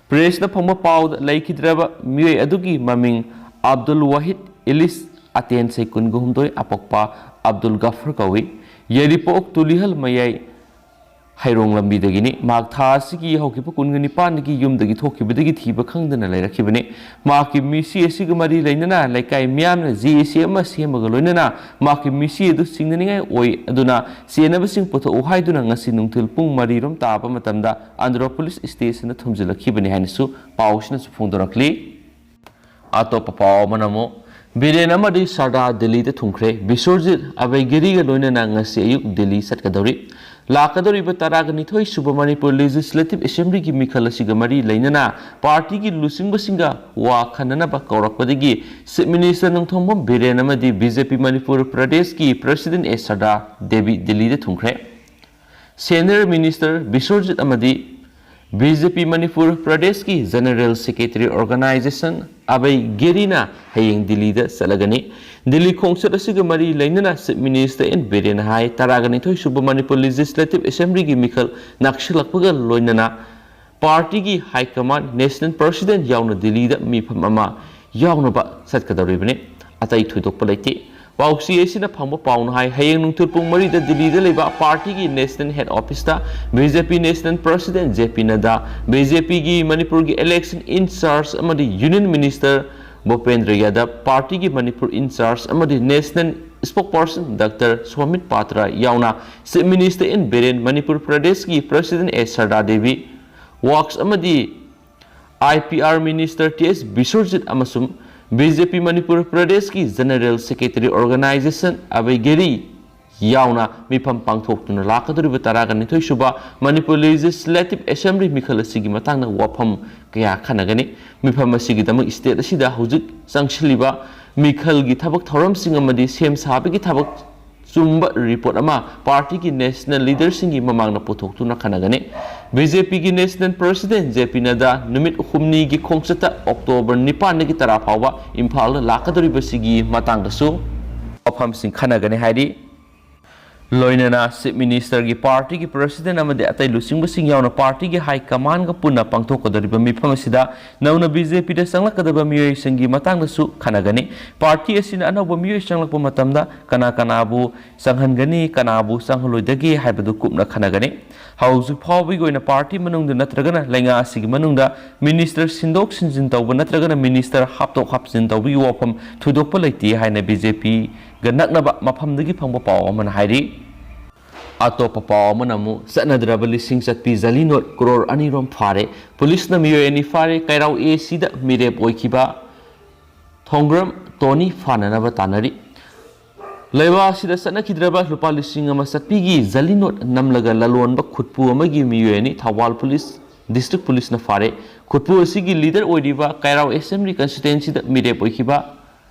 ꯄ꯭ꯔꯦꯁꯅ ꯐꯪꯕ ꯄꯥꯎꯗ ꯂꯩꯈꯤꯗ꯭ꯔꯕ ꯃꯤꯑꯣꯏ ꯑꯗꯨꯒꯤ ꯃꯃꯤꯡ ꯑꯕꯗꯨꯜ ꯋꯥꯍꯤꯗ ꯏꯂꯤꯁ, ꯑꯇꯦꯟ ꯆꯍꯤ ꯀꯨꯟꯒ ꯍꯨꯝꯗꯣꯏ, ꯑꯄꯣꯛꯄ ꯑꯕꯗꯨꯜ ꯒꯐꯔ ꯀꯧꯏ꯫ ꯌꯥꯏꯔꯤꯄꯣꯛ ꯇꯨꯂꯤꯍꯜ ꯃꯌꯥꯏ ꯍꯩꯔꯣꯡ ꯂꯝꯕꯤꯗꯒꯤꯅꯤ꯫ ꯃꯍꯥꯛ ꯊꯥ ꯑꯁꯤꯒꯤ ꯍꯧꯈꯤꯕ ꯀꯨꯟꯒ ꯅꯤꯄꯥꯟꯗꯒꯤ ꯌꯨꯝꯗꯒꯤ ꯊꯣꯛꯈꯤꯕꯗꯒꯤ ꯊꯤꯕ ꯈꯪꯗꯅ ꯂꯩꯔꯛꯈꯤꯕꯅꯤ꯫ ꯃꯍꯥꯛꯀꯤ ꯃꯤꯁꯤ ꯑꯁꯤꯒ ꯃꯔꯤ ꯂꯩꯅꯅ ꯂꯩꯀꯥꯏ ꯃꯤꯌꯥꯝꯅ ꯖꯦ ꯑꯦ ꯁꯤ ꯑꯃ ꯁꯦꯝꯃꯒ ꯂꯣꯏꯅꯅ ꯃꯍꯥꯛꯀꯤ ꯃꯤꯁꯤ ꯑꯗꯨ ꯆꯤꯡꯅꯅꯤꯡꯉꯥꯏ ꯑꯣꯏ ꯑꯗꯨꯅ ꯆꯦꯟꯅꯕꯁꯤꯡ ꯄꯨꯊꯣꯛꯎ ꯍꯥꯏꯗꯨꯅ ꯉꯁꯤ ꯅꯨꯡꯊꯤꯜ ꯄꯨꯡ ꯃꯔꯤ ꯔꯣꯝ ꯇꯥꯕ ꯃꯇꯝꯗ ꯑꯟꯗ꯭ꯔꯣ ꯄꯨꯂꯤꯁ ꯁ꯭ꯇꯦꯁꯟꯗ ꯊꯨꯝꯖꯤꯜꯂꯛꯈꯤꯕꯅꯤ ꯍꯥꯏꯅꯁꯨ ꯄꯥꯎꯁꯤꯅꯁꯨ ꯐꯣꯡꯗꯣꯔꯛꯂꯤ꯫ ꯑꯇꯣꯞꯄ ꯄꯥꯎ ꯑꯃꯅ ꯑꯃꯨꯛ ꯕꯤꯔꯦꯟ ꯑꯃꯗꯤ ꯁꯔꯗꯥꯔ ꯗꯤꯜꯂꯤꯗ ꯊꯨꯡꯈ꯭ꯔꯦ꯫ ꯕꯤꯁ꯭ꯋꯔꯖꯤꯠ ꯑꯕꯩꯒꯤꯔꯤꯒ ꯂꯣꯏꯅꯅ ꯉꯁꯤ ꯑꯌꯨꯛ ꯗꯤꯜꯂꯤ ꯆꯠꯀꯗꯧꯔꯤ꯫ ꯂꯥꯛꯀꯗꯧꯔꯤꯕ ꯇꯔꯥꯒ ꯅꯤꯊꯣꯏ ꯁꯨꯕ ꯃꯅꯤꯄꯨꯔ ꯂꯦꯖꯤꯁꯂꯦꯇꯤꯚ ꯑꯦꯁꯦꯝꯕ꯭ꯂꯤꯒꯤ ꯃꯤꯈꯜ ꯑꯁꯤꯒ ꯃꯔꯤ ꯂꯩꯅꯅ ꯄꯥꯔꯇꯤꯒꯤ ꯂꯨꯆꯤꯡꯕꯁꯤꯡꯒ ꯋꯥ ꯈꯟꯅꯅꯕ ꯀꯧꯔꯛꯄꯗꯒꯤ ꯆꯤꯐ ꯃꯤꯅꯤꯁꯇꯔ ꯅꯣꯡꯊꯣꯝꯕꯝ ꯕꯤꯔꯦꯟ ꯑꯃꯗꯤ ꯕꯤ ꯖꯦ ꯄꯤ ꯃꯅꯤꯄꯨꯔ ꯄ꯭ꯔꯗꯦꯁꯀꯤ ꯄ꯭ꯔꯁꯤꯗꯦꯟ ꯑꯦ ꯁꯔꯗꯥꯔ ꯗꯦꯕꯤ ꯗꯤꯜꯂꯤꯗ ꯊꯨꯡꯈ꯭ꯔꯦ꯫ ꯁꯦꯅꯤꯌꯔ ꯃꯤꯅꯤꯁꯇꯔ ꯕꯤꯁ꯭ꯋꯔꯖꯤꯠ ꯑꯃꯗꯤ ꯕꯤ ꯖꯦ ꯄꯤ ꯃꯅꯤꯄꯨꯔ ꯄ꯭ꯔꯗꯦꯁꯀꯤ ꯖꯦꯅꯔꯦꯜ ꯁꯦꯀ꯭ꯔꯦꯇꯔꯤ ꯑꯣꯔꯒꯅꯥꯏꯖꯦꯁꯟ ꯑꯕꯩ ꯒꯦꯔꯤꯅ ꯍꯌꯦꯡ ꯗꯤꯜꯂꯤꯗ ꯆꯠꯂꯒꯅꯤ꯫ ꯗꯤꯜꯂꯤ ꯈꯣꯡꯆꯠ ꯑꯁꯤꯒ ꯃꯔꯤ ꯂꯩꯅꯅ ꯆꯤꯐ ꯃꯤꯅꯤꯁꯇꯔ ꯑꯦꯟ ꯕꯤꯔꯦꯟ ꯍꯥꯏ ꯇꯔꯥꯒ ꯅꯤꯊꯣꯏ ꯁꯨꯕ ꯃꯅꯤꯄꯨꯔ ꯂꯦꯖꯤꯁꯂꯦꯇꯤꯚ ꯑꯦꯁꯦꯝꯕ꯭ꯂꯤꯒꯤ ꯃꯤꯈꯜ ꯅꯛꯁꯤꯜꯂꯛꯄꯒ ꯂꯣꯏꯅꯅ ꯄꯥꯔꯇꯤꯒꯤ ꯍꯥꯏ ꯀꯃꯥꯟ, ꯅꯦꯁꯅꯦꯜ ꯄ꯭ꯔꯁꯤꯗꯦꯟ ꯌꯥꯎꯅ ꯗꯤꯜꯂꯤꯗ ꯃꯤꯐꯝ ꯑꯃ ꯌꯥꯎꯅꯕ ꯆꯠꯀꯗꯧꯔꯤꯕꯅꯤ꯫ ꯑꯇꯩ ꯊꯣꯏꯗꯣꯛꯄ ꯂꯩꯇꯦ꯫ ꯄꯥꯎꯆꯦ ꯑꯁꯤꯅ ꯐꯪꯕ ꯄꯥꯎꯅ ꯍꯥꯏ, ꯍꯌꯦꯡ ꯅꯨꯡꯊꯤꯜ ꯄꯨꯡ ꯃꯔꯤꯗ ꯗꯤꯜꯂꯤꯗ ꯂꯩꯕ ꯄꯥꯔꯇꯤꯒꯤ ꯅꯦꯁꯅꯦꯜ ꯍꯦꯗ ꯑꯣꯐꯤꯁꯇ B J P national president J P Nadda, B J ꯄꯤꯒꯤ ꯃꯅꯤꯄꯨꯔꯒꯤ ꯏꯂꯦꯛꯁꯟ ꯏꯟꯆꯥꯔꯖ ꯑꯃꯗꯤ ꯌꯨꯅꯤꯌꯟ ꯃꯤꯅꯤꯁꯇꯔ ꯚꯨꯄꯦꯟꯗ꯭ꯔ ꯌꯥꯗꯕ, ꯄꯥꯔꯇꯤꯒꯤ ꯃꯅꯤꯄꯨꯔ ꯏꯟꯆꯥꯔꯖ ꯑꯃꯗꯤ national spokesperson doctor Sambit Patra ꯌꯥꯎꯅ chief minister N Biren, Manipur ꯄ꯭ꯔꯗꯦꯁꯀꯤ ꯄ꯭ꯔꯁꯤꯗꯦꯟ ꯑꯦ ꯁꯔꯗꯥ ꯗꯦꯕꯤ, ꯋꯥꯛꯁ ꯑꯃꯗꯤ I P R minister T S Biswajit ꯑꯃꯁꯨꯡ ꯕꯤ ꯖꯦ ꯄꯤ ꯃꯅꯤꯄꯨꯔ ꯄ꯭ꯔꯗꯦꯁꯀꯤ general secretary organisation Abhay Giri ꯌꯥꯎꯅ ꯃꯤꯐꯝ ꯄꯥꯡꯊꯣꯛꯇꯨꯅ ꯂꯥꯛꯀꯗꯧꯔꯤꯕ ꯇꯔꯥꯒ ꯅꯤꯊꯣꯏ ꯁꯨꯕ ꯃꯅꯤꯄꯨꯔ ꯂꯦꯖꯤꯁꯂꯦꯇꯤꯚ ꯑꯦꯁꯦꯝꯕ꯭ꯂꯤ ꯃꯤꯈꯜ ꯑꯁꯤꯒꯤ ꯃꯇꯥꯡꯗ ꯋꯥꯐꯝ ꯀꯌꯥ ꯈꯟꯅꯒꯅꯤ꯫ ꯃꯤꯐꯝ ꯑꯁꯤꯒꯤꯗꯃꯛ ꯁ꯭ꯇꯦꯠ ꯑꯁꯤꯗ ꯍꯧꯖꯤꯛ ꯆꯪꯁꯤꯜꯂꯤꯕ ꯃꯤꯈꯜꯒꯤ ꯊꯕꯛ ꯊꯧꯔꯝꯁꯤꯡ ꯑꯃꯗꯤ ꯁꯦꯝ ꯁꯥꯕꯒꯤ ꯊꯕꯛ ꯆꯨꯝꯕ ꯔꯤꯄꯣꯔꯠ ꯑꯃ ꯄꯥꯔꯇꯤꯒꯤ ꯅꯦꯁꯅꯦꯜ ꯂꯤꯗꯔꯁꯤꯡꯒꯤ ꯃꯃꯥꯡꯗ ꯄꯨꯊꯣꯛꯇꯨꯅ ꯈꯟꯅꯒꯅꯤ꯫ ꯕꯤ ꯖꯦ ꯄꯤꯒꯤ ꯅꯦꯁꯅꯦꯜ ꯄ꯭ꯔꯁꯤꯗꯦꯟ ꯖꯦ ꯄꯤ ꯅꯗꯥ ꯅꯨꯃꯤꯠ ꯍꯨꯝꯅꯤꯒꯤ ꯈꯣꯡꯆꯠꯇ ꯑꯣꯛꯇꯣꯕꯔ ꯅꯤꯄꯥꯟꯗꯒꯤ ꯇꯔꯥ ꯐꯥꯎꯕ ꯏꯝꯐꯥꯜꯗ ꯂꯥꯛꯀꯗꯧꯔꯤꯕꯁꯤꯒꯤ ꯃꯇꯥꯡꯗꯁꯨ ꯋꯥꯐꯝꯁꯤꯡ ꯈꯟꯅꯒꯅꯤ ꯍꯥꯏꯔꯤ꯫ ꯂꯣꯏꯅꯅ ꯆꯤꯐ ꯃꯤꯅꯤꯁꯇꯔꯒꯤ ꯄꯥꯔꯇꯤꯒꯤ ꯄ꯭ꯔꯁꯤꯗꯦꯟ ꯑꯃꯗꯤ ꯑꯇꯩ ꯂꯨꯆꯤꯡꯕꯁꯤꯡ ꯌꯥꯎꯅ ꯄꯥꯔꯇꯤꯒꯤ ꯍꯥꯏ ꯀꯃꯥꯟꯒ ꯄꯨꯟꯅ ꯄꯥꯡꯊꯣꯛꯀꯗꯧꯔꯤꯕ ꯃꯤꯐꯝ ꯑꯁꯤꯗ ꯅꯧꯅ ꯕꯤ ꯖꯦ ꯄꯤꯗ ꯆꯪꯂꯛꯀꯗꯕ ꯃꯤꯑꯣꯏꯁꯤꯡꯒꯤ ꯃꯇꯥꯡꯗꯁꯨ ꯈꯟꯅꯒꯅꯤ꯫ ꯄꯥꯔꯇꯤ ꯑꯁꯤꯅ ꯑꯅꯧꯕ ꯃꯤꯑꯣꯏ ꯆꯪꯂꯛꯄ ꯃꯇꯝꯗ ꯀꯅꯥ ꯀꯅꯥꯕꯨ ꯆꯪꯍꯟꯒꯅꯤ, ꯀꯅꯥꯕꯨ ꯆꯪꯍꯜꯂꯣꯏꯗꯒꯦ ꯍꯥꯏꯕꯗꯨ ꯀꯨꯞꯅ ꯈꯟꯅꯒꯅꯤ꯫ ꯍꯧꯖꯤꯛ ꯐꯥꯎꯕꯒꯤ ꯑꯣꯏꯅ ꯄꯥꯔꯇꯤ ꯃꯅꯨꯡꯗ ꯅꯠꯇ꯭ꯔꯒꯅ ꯂꯩꯉꯥꯛ ꯑꯁꯤꯒꯤ ꯃꯅꯨꯡꯗ ꯃꯤꯅꯤꯁꯇꯔ ꯁꯤꯟꯗꯣꯛ ꯁꯤꯟꯖꯤꯟ ꯇꯧꯕ ꯅꯠꯇ꯭ꯔꯒꯅ ꯃꯤꯅꯤꯁꯇꯔ ꯍꯥꯞꯇꯣꯛ ꯍꯥꯞꯆꯤꯟ ꯇꯧꯕꯒꯤ ꯋꯥꯐꯝ ꯊꯣꯏꯗꯣꯛꯄ ꯂꯩꯇꯦ ꯍꯥꯏꯅ ꯕꯤ ꯖꯦ ꯄꯤꯒ ꯅꯛꯅꯕ ꯃꯐꯝꯗꯒꯤ ꯐꯪꯕ ꯄꯥꯎ ꯑꯃꯅ ꯍꯥꯏꯔꯤ꯫ ꯑꯇꯣꯞꯄ ꯄꯥꯎ ꯑꯃꯅ ꯑꯃꯨꯛ ꯆꯠꯅꯗ꯭ꯔꯕ ꯂꯤꯁꯤꯡ ꯆꯠꯄꯤ ꯖꯂꯤ ꯅꯣꯠ ꯀ꯭ꯔꯣꯔ ꯑꯅꯤ ꯔꯣꯝ ꯐꯥꯔꯦ꯫ ꯄꯨꯂꯤꯁꯅ ꯃꯤꯑꯣꯏ ꯑꯅꯤ ꯐꯥꯔꯦ꯫ ꯀꯩꯔꯥꯎ ꯑꯦ ꯁꯤꯗ ꯃꯤꯔꯦꯞ ꯑꯣꯏꯈꯤꯕ ꯊꯣꯡꯒ꯭ꯔꯝ ꯇꯣꯅꯤ ꯐꯥꯅꯅꯕ ꯇꯥꯟꯅꯔꯤ꯫ ꯂꯩꯕꯥꯛ ꯑꯁꯤꯗ ꯆꯠꯅꯈꯤꯗ꯭ꯔꯕ ꯂꯨꯄꯥ ꯂꯤꯁꯤꯡ ꯑꯃ ꯆꯠꯄꯤꯒꯤ ꯖꯂꯤ ꯅꯣꯠ ꯅꯝꯂꯒ ꯂꯂꯣꯟꯕ ꯈꯨꯠꯄꯨ ꯑꯃꯒꯤ ꯃꯤꯑꯣꯏ ꯑꯅꯤ ꯊꯧꯕꯥꯜ ꯄꯨꯂꯤꯁ, ꯗꯤꯁꯇ꯭ꯔꯤꯛ ꯄꯨꯂꯤꯁꯅ ꯐꯥꯔꯦ꯫ ꯈꯨꯠꯄꯨ ꯑꯁꯤꯒꯤ ꯂꯤꯗꯔ ꯑꯣꯏꯔꯤꯕ ꯀꯩꯔꯥꯎ ꯑꯦꯁꯦꯝꯕ꯭ꯂꯤ ꯀꯟꯁꯇꯤꯇ꯭ꯋꯦꯟꯁꯤꯗ ꯃꯤꯔꯦꯞ ꯑꯣꯏꯈꯤꯕ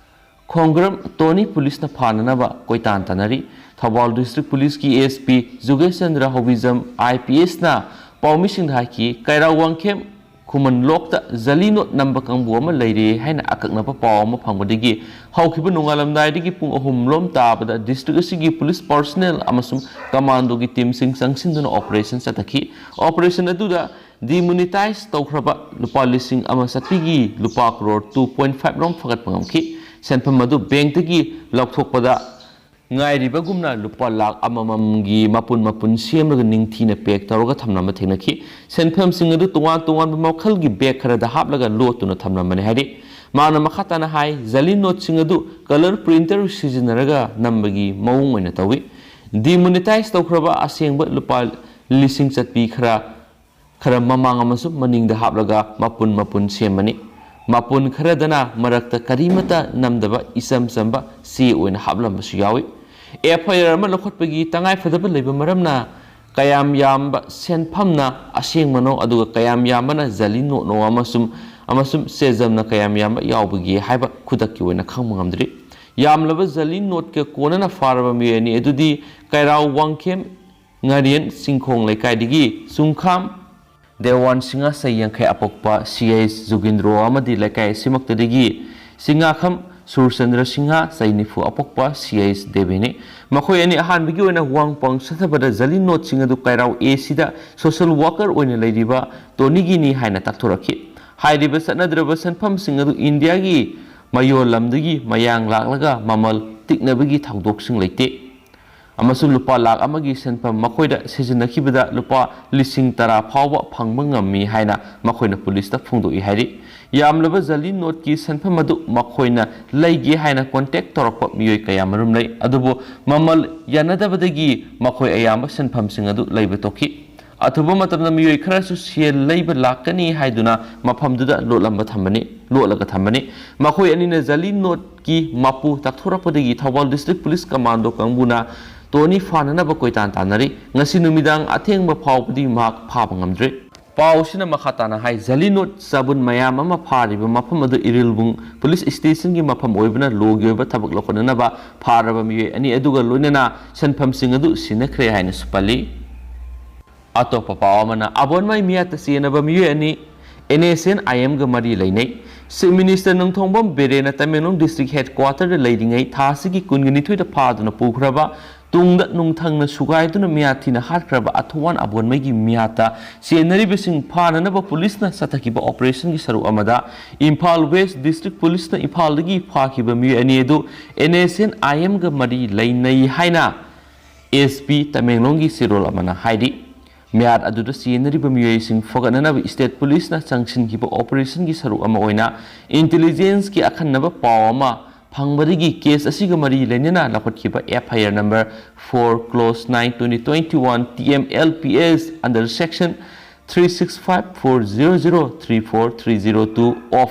ꯈꯣꯡꯒ꯭ꯔꯝ ꯇꯣꯅꯤ ꯄꯨꯂꯤꯁꯅ ꯐꯥꯅꯅꯕ ꯀꯣꯏꯇꯥꯟ ꯇꯥꯟꯅꯔꯤ꯫ ꯊꯧꯕꯥꯜ ꯗꯤꯁꯇ꯭ꯔꯤꯛ ꯄꯨꯂꯤꯁꯀꯤ S P ꯖꯨꯒꯦꯁ Chandra ꯍꯣꯕꯤꯖꯝ I P ꯑꯦꯁꯅ ꯄꯥꯎꯃꯤꯁꯤꯡꯗ ꯍꯥꯏꯈꯤ, ꯀꯩꯔꯥꯎ ꯋꯥꯡꯈꯦꯝ ꯈꯨꯃꯟ ꯂꯣꯛꯇ ꯖꯂꯤ ꯅꯣꯠ ꯅꯝꯕ ꯀꯥꯡꯕꯨ ꯑꯃ ꯂꯩꯔꯦ ꯍꯥꯏꯅ ꯑꯀꯛꯅꯕ ꯄꯥꯎ ꯑꯃ ꯐꯪꯕꯗꯒꯤ ꯍꯧꯈꯤꯕ ꯅꯣꯡꯉꯥꯜꯂꯝꯗꯥꯏꯗꯒꯤ ꯄꯨꯡ ꯑꯍꯨꯝ ꯂꯣꯝ ꯇꯥꯕꯗ ꯗꯤꯁꯇ꯭ꯔꯤꯛ ꯑꯁꯤꯒꯤ ꯄꯨꯂꯤꯁ ꯄꯥꯔꯁꯣꯅꯦꯜ ꯑꯃꯁꯨꯡ ꯀꯃꯥꯟꯗꯣꯒꯤ ꯇꯤꯝꯁꯤꯡ ꯆꯪꯁꯤꯟꯗꯨꯅ ꯑꯣꯄꯔꯦꯁꯟ ꯆꯠꯊꯈꯤ꯫ ꯑꯣꯄꯔꯦꯁꯟ ꯑꯗꯨꯗ ꯗꯤꯃꯣꯅꯤꯇꯥꯏꯖ ꯇꯧꯈ꯭ꯔꯕ ꯂꯨꯄꯥ ꯂꯤꯁꯤꯡ ꯑꯃ ꯆꯠꯄꯤꯒꯤ ꯂꯨꯄꯥ ꯀ꯭ꯔꯣꯔ ꯇꯨ ꯄꯣꯏꯟ ꯐꯥꯏꯚ ꯔꯣꯝ ꯐꯒꯠꯄ ꯉꯝꯈꯤ꯫ ꯁꯦꯟꯐꯝ ꯑꯗꯨ ꯕꯦꯡꯛꯇꯒꯤ ꯂꯧꯊꯣꯛꯄꯗ ꯉꯥꯏꯔꯤꯕꯒꯨꯝꯅ ꯂꯨꯄꯥ ꯂꯥꯈ ꯑꯃꯃꯝꯒꯤ ꯃꯄꯨꯟ ꯃꯄꯨꯟ ꯁꯦꯝꯂꯒ ꯅꯤꯡꯊꯤꯅ ꯄꯦꯛ ꯇꯧꯔꯒ ꯊꯝꯂꯝꯕ ꯊꯦꯡꯅꯈꯤ꯫ ꯁꯦꯟꯐꯝꯁꯤꯡ ꯑꯗꯨ ꯇꯣꯉꯥꯟ ꯇꯣꯉꯥꯟꯕ ꯃꯈꯜꯒꯤ ꯕꯦꯒ ꯈꯔꯗ ꯍꯥꯞꯂꯒ ꯂꯣꯠꯇꯨꯅ ꯊꯝꯂꯝꯕꯅꯤ ꯍꯥꯏꯔꯤ꯫ ꯃꯍꯥꯛꯅ ꯃꯈꯥ ꯇꯥꯅ ꯍꯥꯏ, ꯖꯂꯤ ꯅꯣꯠꯁꯤꯡ ꯑꯗꯨ ꯀꯂꯔ ꯄ꯭ꯔꯤꯟꯇꯔ ꯁꯤꯖꯤꯟꯅꯔꯒ ꯅꯝꯕꯒꯤ ꯃꯑꯣꯡ ꯑꯣꯏꯅ ꯇꯧꯏ꯫ ꯗꯤꯃꯣꯅꯤꯇꯥꯏꯖ ꯇꯧꯈ꯭ꯔꯕ ꯑꯁꯦꯡꯕ ꯂꯨꯄꯥ ꯂꯤꯁꯤꯡ ꯆꯠꯄꯤ ꯈꯔ ꯈꯔ ꯃꯃꯥꯡ ꯑꯃꯁꯨꯡ ꯃꯅꯤꯡꯗ ꯍꯥꯞꯂꯒ ꯃꯄꯨꯟ ꯃꯄꯨꯟ ꯁꯦꯝꯕꯅꯤ꯫ ꯃꯄꯨꯟ ꯈꯔꯗꯅ ꯃꯔꯛꯇ ꯀꯔꯤꯃꯠꯇ ꯅꯝꯗꯕ ꯏꯆꯝ ꯆꯝꯕ ꯆꯦ ꯑꯣꯏꯅ ꯍꯥꯞꯂꯝꯕꯁꯨ ꯌꯥꯎꯏ꯫ ꯑꯦꯐ ꯑꯥꯏ ꯑꯥꯔ ꯑꯃ ꯂꯧꯈꯠꯄꯒꯤ ꯇꯉꯥꯏꯐꯗꯕ ꯂꯩꯕ ꯃꯔꯝꯅ ꯀꯌꯥꯝ ꯌꯥꯝꯕ ꯁꯦꯟꯐꯝꯅ ꯑꯁꯦꯡꯕꯅꯣ, ꯑꯗꯨꯒ ꯀꯌꯥꯝ ꯌꯥꯝꯕꯅ ꯖꯂꯤ ꯅꯣꯠꯅꯣ ꯑꯃꯁꯨꯡ, ꯑꯃꯁꯨꯡ ꯁꯦꯖꯝꯅ ꯀꯌꯥꯝ ꯌꯥꯝꯕ ꯌꯥꯎꯕꯒꯦ ꯍꯥꯏꯕ ꯈꯨꯗꯛꯀꯤ ꯑꯣꯏꯅ ꯈꯪꯕ ꯉꯝꯗ꯭ꯔꯤ꯫ ꯌꯥꯝꯂꯕ ꯖꯂꯤ ꯅꯣꯠꯀ ꯀꯣꯟꯅꯅ ꯐꯥꯔꯕ ꯃꯤꯑꯣꯏ ꯑꯅꯤ ꯑꯗꯨꯗꯤ ꯀꯩꯔꯥꯎ ꯋꯥꯡꯈꯦꯝ ꯉꯥꯔꯤꯌꯟ ꯆꯤꯡꯈꯣꯡ ꯂꯩꯀꯥꯏꯗꯒꯤ ꯆꯨꯡꯈꯥꯝ ꯗꯦꯋꯥꯟ ꯁꯤꯡꯍ ꯆꯍꯤ ꯌꯥꯡꯈꯩ ꯑꯄꯣꯛꯄ ꯁꯤ ꯑꯩꯆ ꯖꯨꯒꯤꯟꯗ꯭ꯔꯣ ꯑꯃꯗꯤ ꯂꯩꯀꯥꯏ ꯑꯁꯤꯃꯛꯇꯗꯒꯤ ꯁꯤꯡꯉꯥꯈꯝ ꯁꯨꯔꯆꯟꯗ꯭ꯔ ꯁꯤꯡꯍ ꯆꯍꯤ ꯅꯤꯐꯨ ꯑꯄꯣꯛꯄ ꯁꯤ ꯑꯩꯆ ꯗꯦꯕꯤꯅꯤ꯫ ꯃꯈꯣꯏ ꯑꯅꯤ ꯑꯍꯥꯟꯕꯒꯤ ꯑꯣꯏꯅ ꯋꯥꯡ ꯄꯥꯡ ꯆꯠꯊꯕꯗ ꯖꯂꯤ ꯅꯣꯠꯁꯤꯡ ꯑꯗꯨ ꯀꯩꯔꯥꯎ ꯑꯦ ꯁꯤꯗ ꯁꯣꯁꯦꯜ ꯋꯥꯀꯔ ꯑꯣꯏꯅ ꯂꯩꯔꯤꯕ ꯇꯣꯅꯤꯒꯤꯅꯤ ꯍꯥꯏꯅ ꯇꯥꯛꯊꯣꯔꯛꯈꯤ꯫ ꯍꯥꯏꯔꯤꯕ ꯆꯠꯅꯗ꯭ꯔꯕ ꯁꯦꯟꯐꯝꯁꯤꯡ ꯑꯗꯨ ꯏꯟꯗꯤꯌꯥꯒꯤ ꯃꯌꯣꯜ ꯂꯝꯗꯒꯤ ꯃꯌꯥꯡ ꯂꯥꯛꯂꯒ ꯃꯃꯜ ꯇꯤꯛꯅꯕꯒꯤ ꯊꯧꯗꯣꯛꯁꯤꯡ ꯂꯩꯇꯦ꯫ ꯑꯃꯁꯨꯡ ꯂꯨꯄꯥ ꯂꯥꯈ ꯑꯃꯒꯤ ꯁꯦꯟꯐꯝ ꯃꯈꯣꯏꯗ ꯁꯤꯖꯤꯟꯅꯈꯤꯕꯗ ꯂꯨꯄꯥ ꯂꯤꯁꯤꯡ ꯇꯔꯥ ꯐꯥꯎꯕ ꯐꯪꯕ ꯉꯝꯃꯤ ꯍꯥꯏꯅ ꯃꯈꯣꯏꯅ ꯄꯨꯂꯤꯁꯇ ꯐꯣꯡꯗꯣꯛꯏ ꯍꯥꯏꯔꯤ꯫ ꯌꯥꯝꯂꯕ ꯖꯂꯤ ꯅꯣꯠꯀꯤ ꯁꯦꯟꯐꯝ ꯑꯗꯨ ꯃꯈꯣꯏꯅ ꯂꯩꯒꯦ ꯍꯥꯏꯅ ꯀꯣꯟꯇꯦꯛ ꯇꯧꯔꯛꯄ ꯃꯤꯑꯣꯏ ꯀꯌꯥꯃꯔꯨꯝ ꯂꯩ, ꯑꯗꯨꯕꯨ ꯃꯃꯜ ꯌꯥꯅꯗꯕꯗꯒꯤ ꯃꯈꯣꯏ ꯑꯌꯥꯝꯕ ꯁꯦꯟꯐꯝꯁꯤꯡ ꯑꯗꯨ ꯂꯩꯕ ꯇꯣꯛꯈꯤ꯫ ꯑꯊꯨꯕ ꯃꯇꯝꯗ ꯃꯤꯑꯣꯏ ꯈꯔꯁꯨ ꯁꯦꯜ ꯂꯩꯕ ꯂꯥꯛꯀꯅꯤ ꯍꯥꯏꯗꯨꯅ ꯃꯐꯝꯗꯨꯗ ꯂꯣꯠꯂꯝꯕ ꯊꯝꯕꯅꯤ, ꯂꯣꯠꯂꯒ ꯊꯝꯕꯅꯤ꯫ ꯃꯈꯣꯏ ꯑꯅꯤꯅ ꯖꯂꯤ ꯅꯣꯠꯀꯤ ꯃꯄꯨ ꯇꯥꯛꯊꯣꯔꯛꯄꯗꯒꯤ ꯊꯧꯕꯥꯜ ꯗꯤꯁꯇ꯭ꯔꯤꯛ ꯄꯨꯂꯤꯁ ꯀꯃꯥꯟꯗꯣ ꯀꯥꯡꯕꯨꯅ ꯇꯣꯅꯤ ꯐꯥꯅꯅꯕ ꯀꯣꯏꯇꯥꯟ ꯇꯥꯟꯅꯔꯤ꯫ ꯉꯁꯤ ꯅꯨꯃꯤꯗꯥꯡ ꯑꯊꯦꯡꯕ ꯐꯥꯎꯕꯗꯤ ꯃꯍꯥꯛ ꯐꯥꯕ ꯉꯝꯗ꯭ꯔꯤ꯫ ꯄꯥꯎ ꯑꯁꯤꯅ ꯃꯈꯥ ꯇꯥꯅ ꯍꯥꯏ, ꯖꯂꯤ ꯅꯣꯠ ꯆꯕꯨꯟ ꯃꯌꯥꯝ ꯑꯃ ꯐꯥꯔꯤꯕ ꯃꯐꯝ ꯑꯗꯨ ꯏꯔꯤꯜꯕꯨꯡ ꯄꯨꯂꯤꯁ ꯁ꯭ꯇꯦꯁꯟꯒꯤ ꯃꯐꯝ ꯑꯣꯏꯕꯅ ꯂꯣꯒꯤ ꯑꯣꯏꯕ ꯊꯕꯛ ꯂꯧꯈꯠꯅꯅꯕ ꯐꯥꯔꯕ ꯃꯤꯑꯣꯏ ꯑꯅꯤ ꯑꯗꯨꯒ ꯂꯣꯏꯅꯅ ꯁꯦꯟꯐꯝꯁꯤꯡ ꯑꯗꯨ ꯁꯤꯟꯅꯈ꯭ꯔꯦ ꯍꯥꯏꯅꯁꯨ ꯄꯜꯂꯤ꯫ ꯑꯇꯣꯞꯄ ꯄꯥꯎ ꯑꯃꯅ, ꯑꯕꯣꯟꯃꯥꯏ ꯃꯤꯌꯥꯠꯇ ꯆꯦꯟꯅꯕ ꯃꯤꯑꯣꯏ ꯑꯅꯤ ꯑꯦꯟ ꯑꯦꯁ ꯑꯦꯟ ꯑꯥꯏ ꯑꯦꯝꯒ ꯃꯔꯤ ꯂꯩꯅꯩ꯫ ꯆꯤꯐ ꯃꯤꯅꯤꯁꯇꯔ ꯅꯣꯡꯊꯣꯝꯕꯝ ꯕꯤꯔꯦꯟꯅ ꯇꯃꯦꯡꯂꯣꯡ ꯗꯤꯁꯇ꯭ꯔꯤꯛ ꯍꯦꯗ ꯀ꯭ꯋꯥꯇꯔꯗ ꯂꯩꯔꯤꯉꯩ ꯊꯥ ꯑꯁꯤꯒꯤ ꯀꯨꯟꯒ ꯅꯤꯊꯣꯏꯗ ꯐꯥꯗꯨꯅ ꯄꯨꯈ꯭ꯔꯕ ꯇꯨꯡꯗ ꯅꯨꯡꯊꯪꯅ ꯁꯨꯒꯥꯏꯗꯨꯅ ꯃꯤꯌꯥꯊꯤꯅ ꯍꯥꯠꯈ꯭ꯔꯕ ꯑꯊꯧꯋꯥꯟ ꯑꯕꯣꯟꯃꯩꯒꯤ ꯃꯤꯌꯥꯠꯇ ꯆꯦꯟꯅꯔꯤꯕꯁꯤꯡ ꯐꯥꯅꯅꯕ ꯄꯨꯂꯤꯁꯅ ꯆꯠꯊꯈꯤꯕ ꯑꯣꯄꯔꯦꯁꯟꯒꯤ ꯁꯔꯨꯛ ꯑꯃꯗ ꯏꯝꯐꯥꯜ ꯋꯦꯁ ꯗꯤꯁꯇ꯭ꯔꯤꯛ ꯄꯨꯂꯤꯁꯅ ꯏꯝꯐꯥꯜꯗꯒꯤ ꯐꯥꯈꯤꯕ ꯃꯤꯑꯣꯏ ꯑꯅꯤ ꯑꯗꯨ NSCN-IM-ꯒ ꯃꯔꯤ ꯂꯩꯅꯩ ꯍꯥꯏꯅ SP ꯇꯃꯦꯡꯂꯣꯡꯒꯤ ꯆꯦꯔꯣꯜ ꯑꯃꯅ ꯍꯥꯏꯔꯤ꯫ ꯃꯤꯌꯥꯠ ꯑꯗꯨꯗ ꯆꯦꯟꯅꯔꯤꯕ ꯃꯤꯑꯣꯏꯁꯤꯡ ꯐꯒꯠꯅꯅꯕ ꯁ꯭ꯇꯦꯠ ꯄꯨꯂꯤꯁꯅ ꯆꯪꯁꯤꯟꯈꯤꯕ ꯑꯣꯄꯔꯦꯁꯟꯒꯤ ꯁꯔꯨꯛ ꯑꯃ ꯑꯣꯏꯅ ꯏꯟꯇꯦꯂꯤꯖꯦꯟꯁꯀꯤ ꯑꯈꯟꯅꯕ ꯄꯥꯎ ꯑꯃ ꯐꯪꯕꯗꯒꯤ ꯀꯦꯁ ꯑꯁꯤꯒ ꯃꯔꯤ ꯂꯩꯅꯅ ꯂꯧꯈꯠꯈꯤꯕ FIR number four clause nine twenty twenty-one TMLPS under section three six five four zero zero three four three zero two of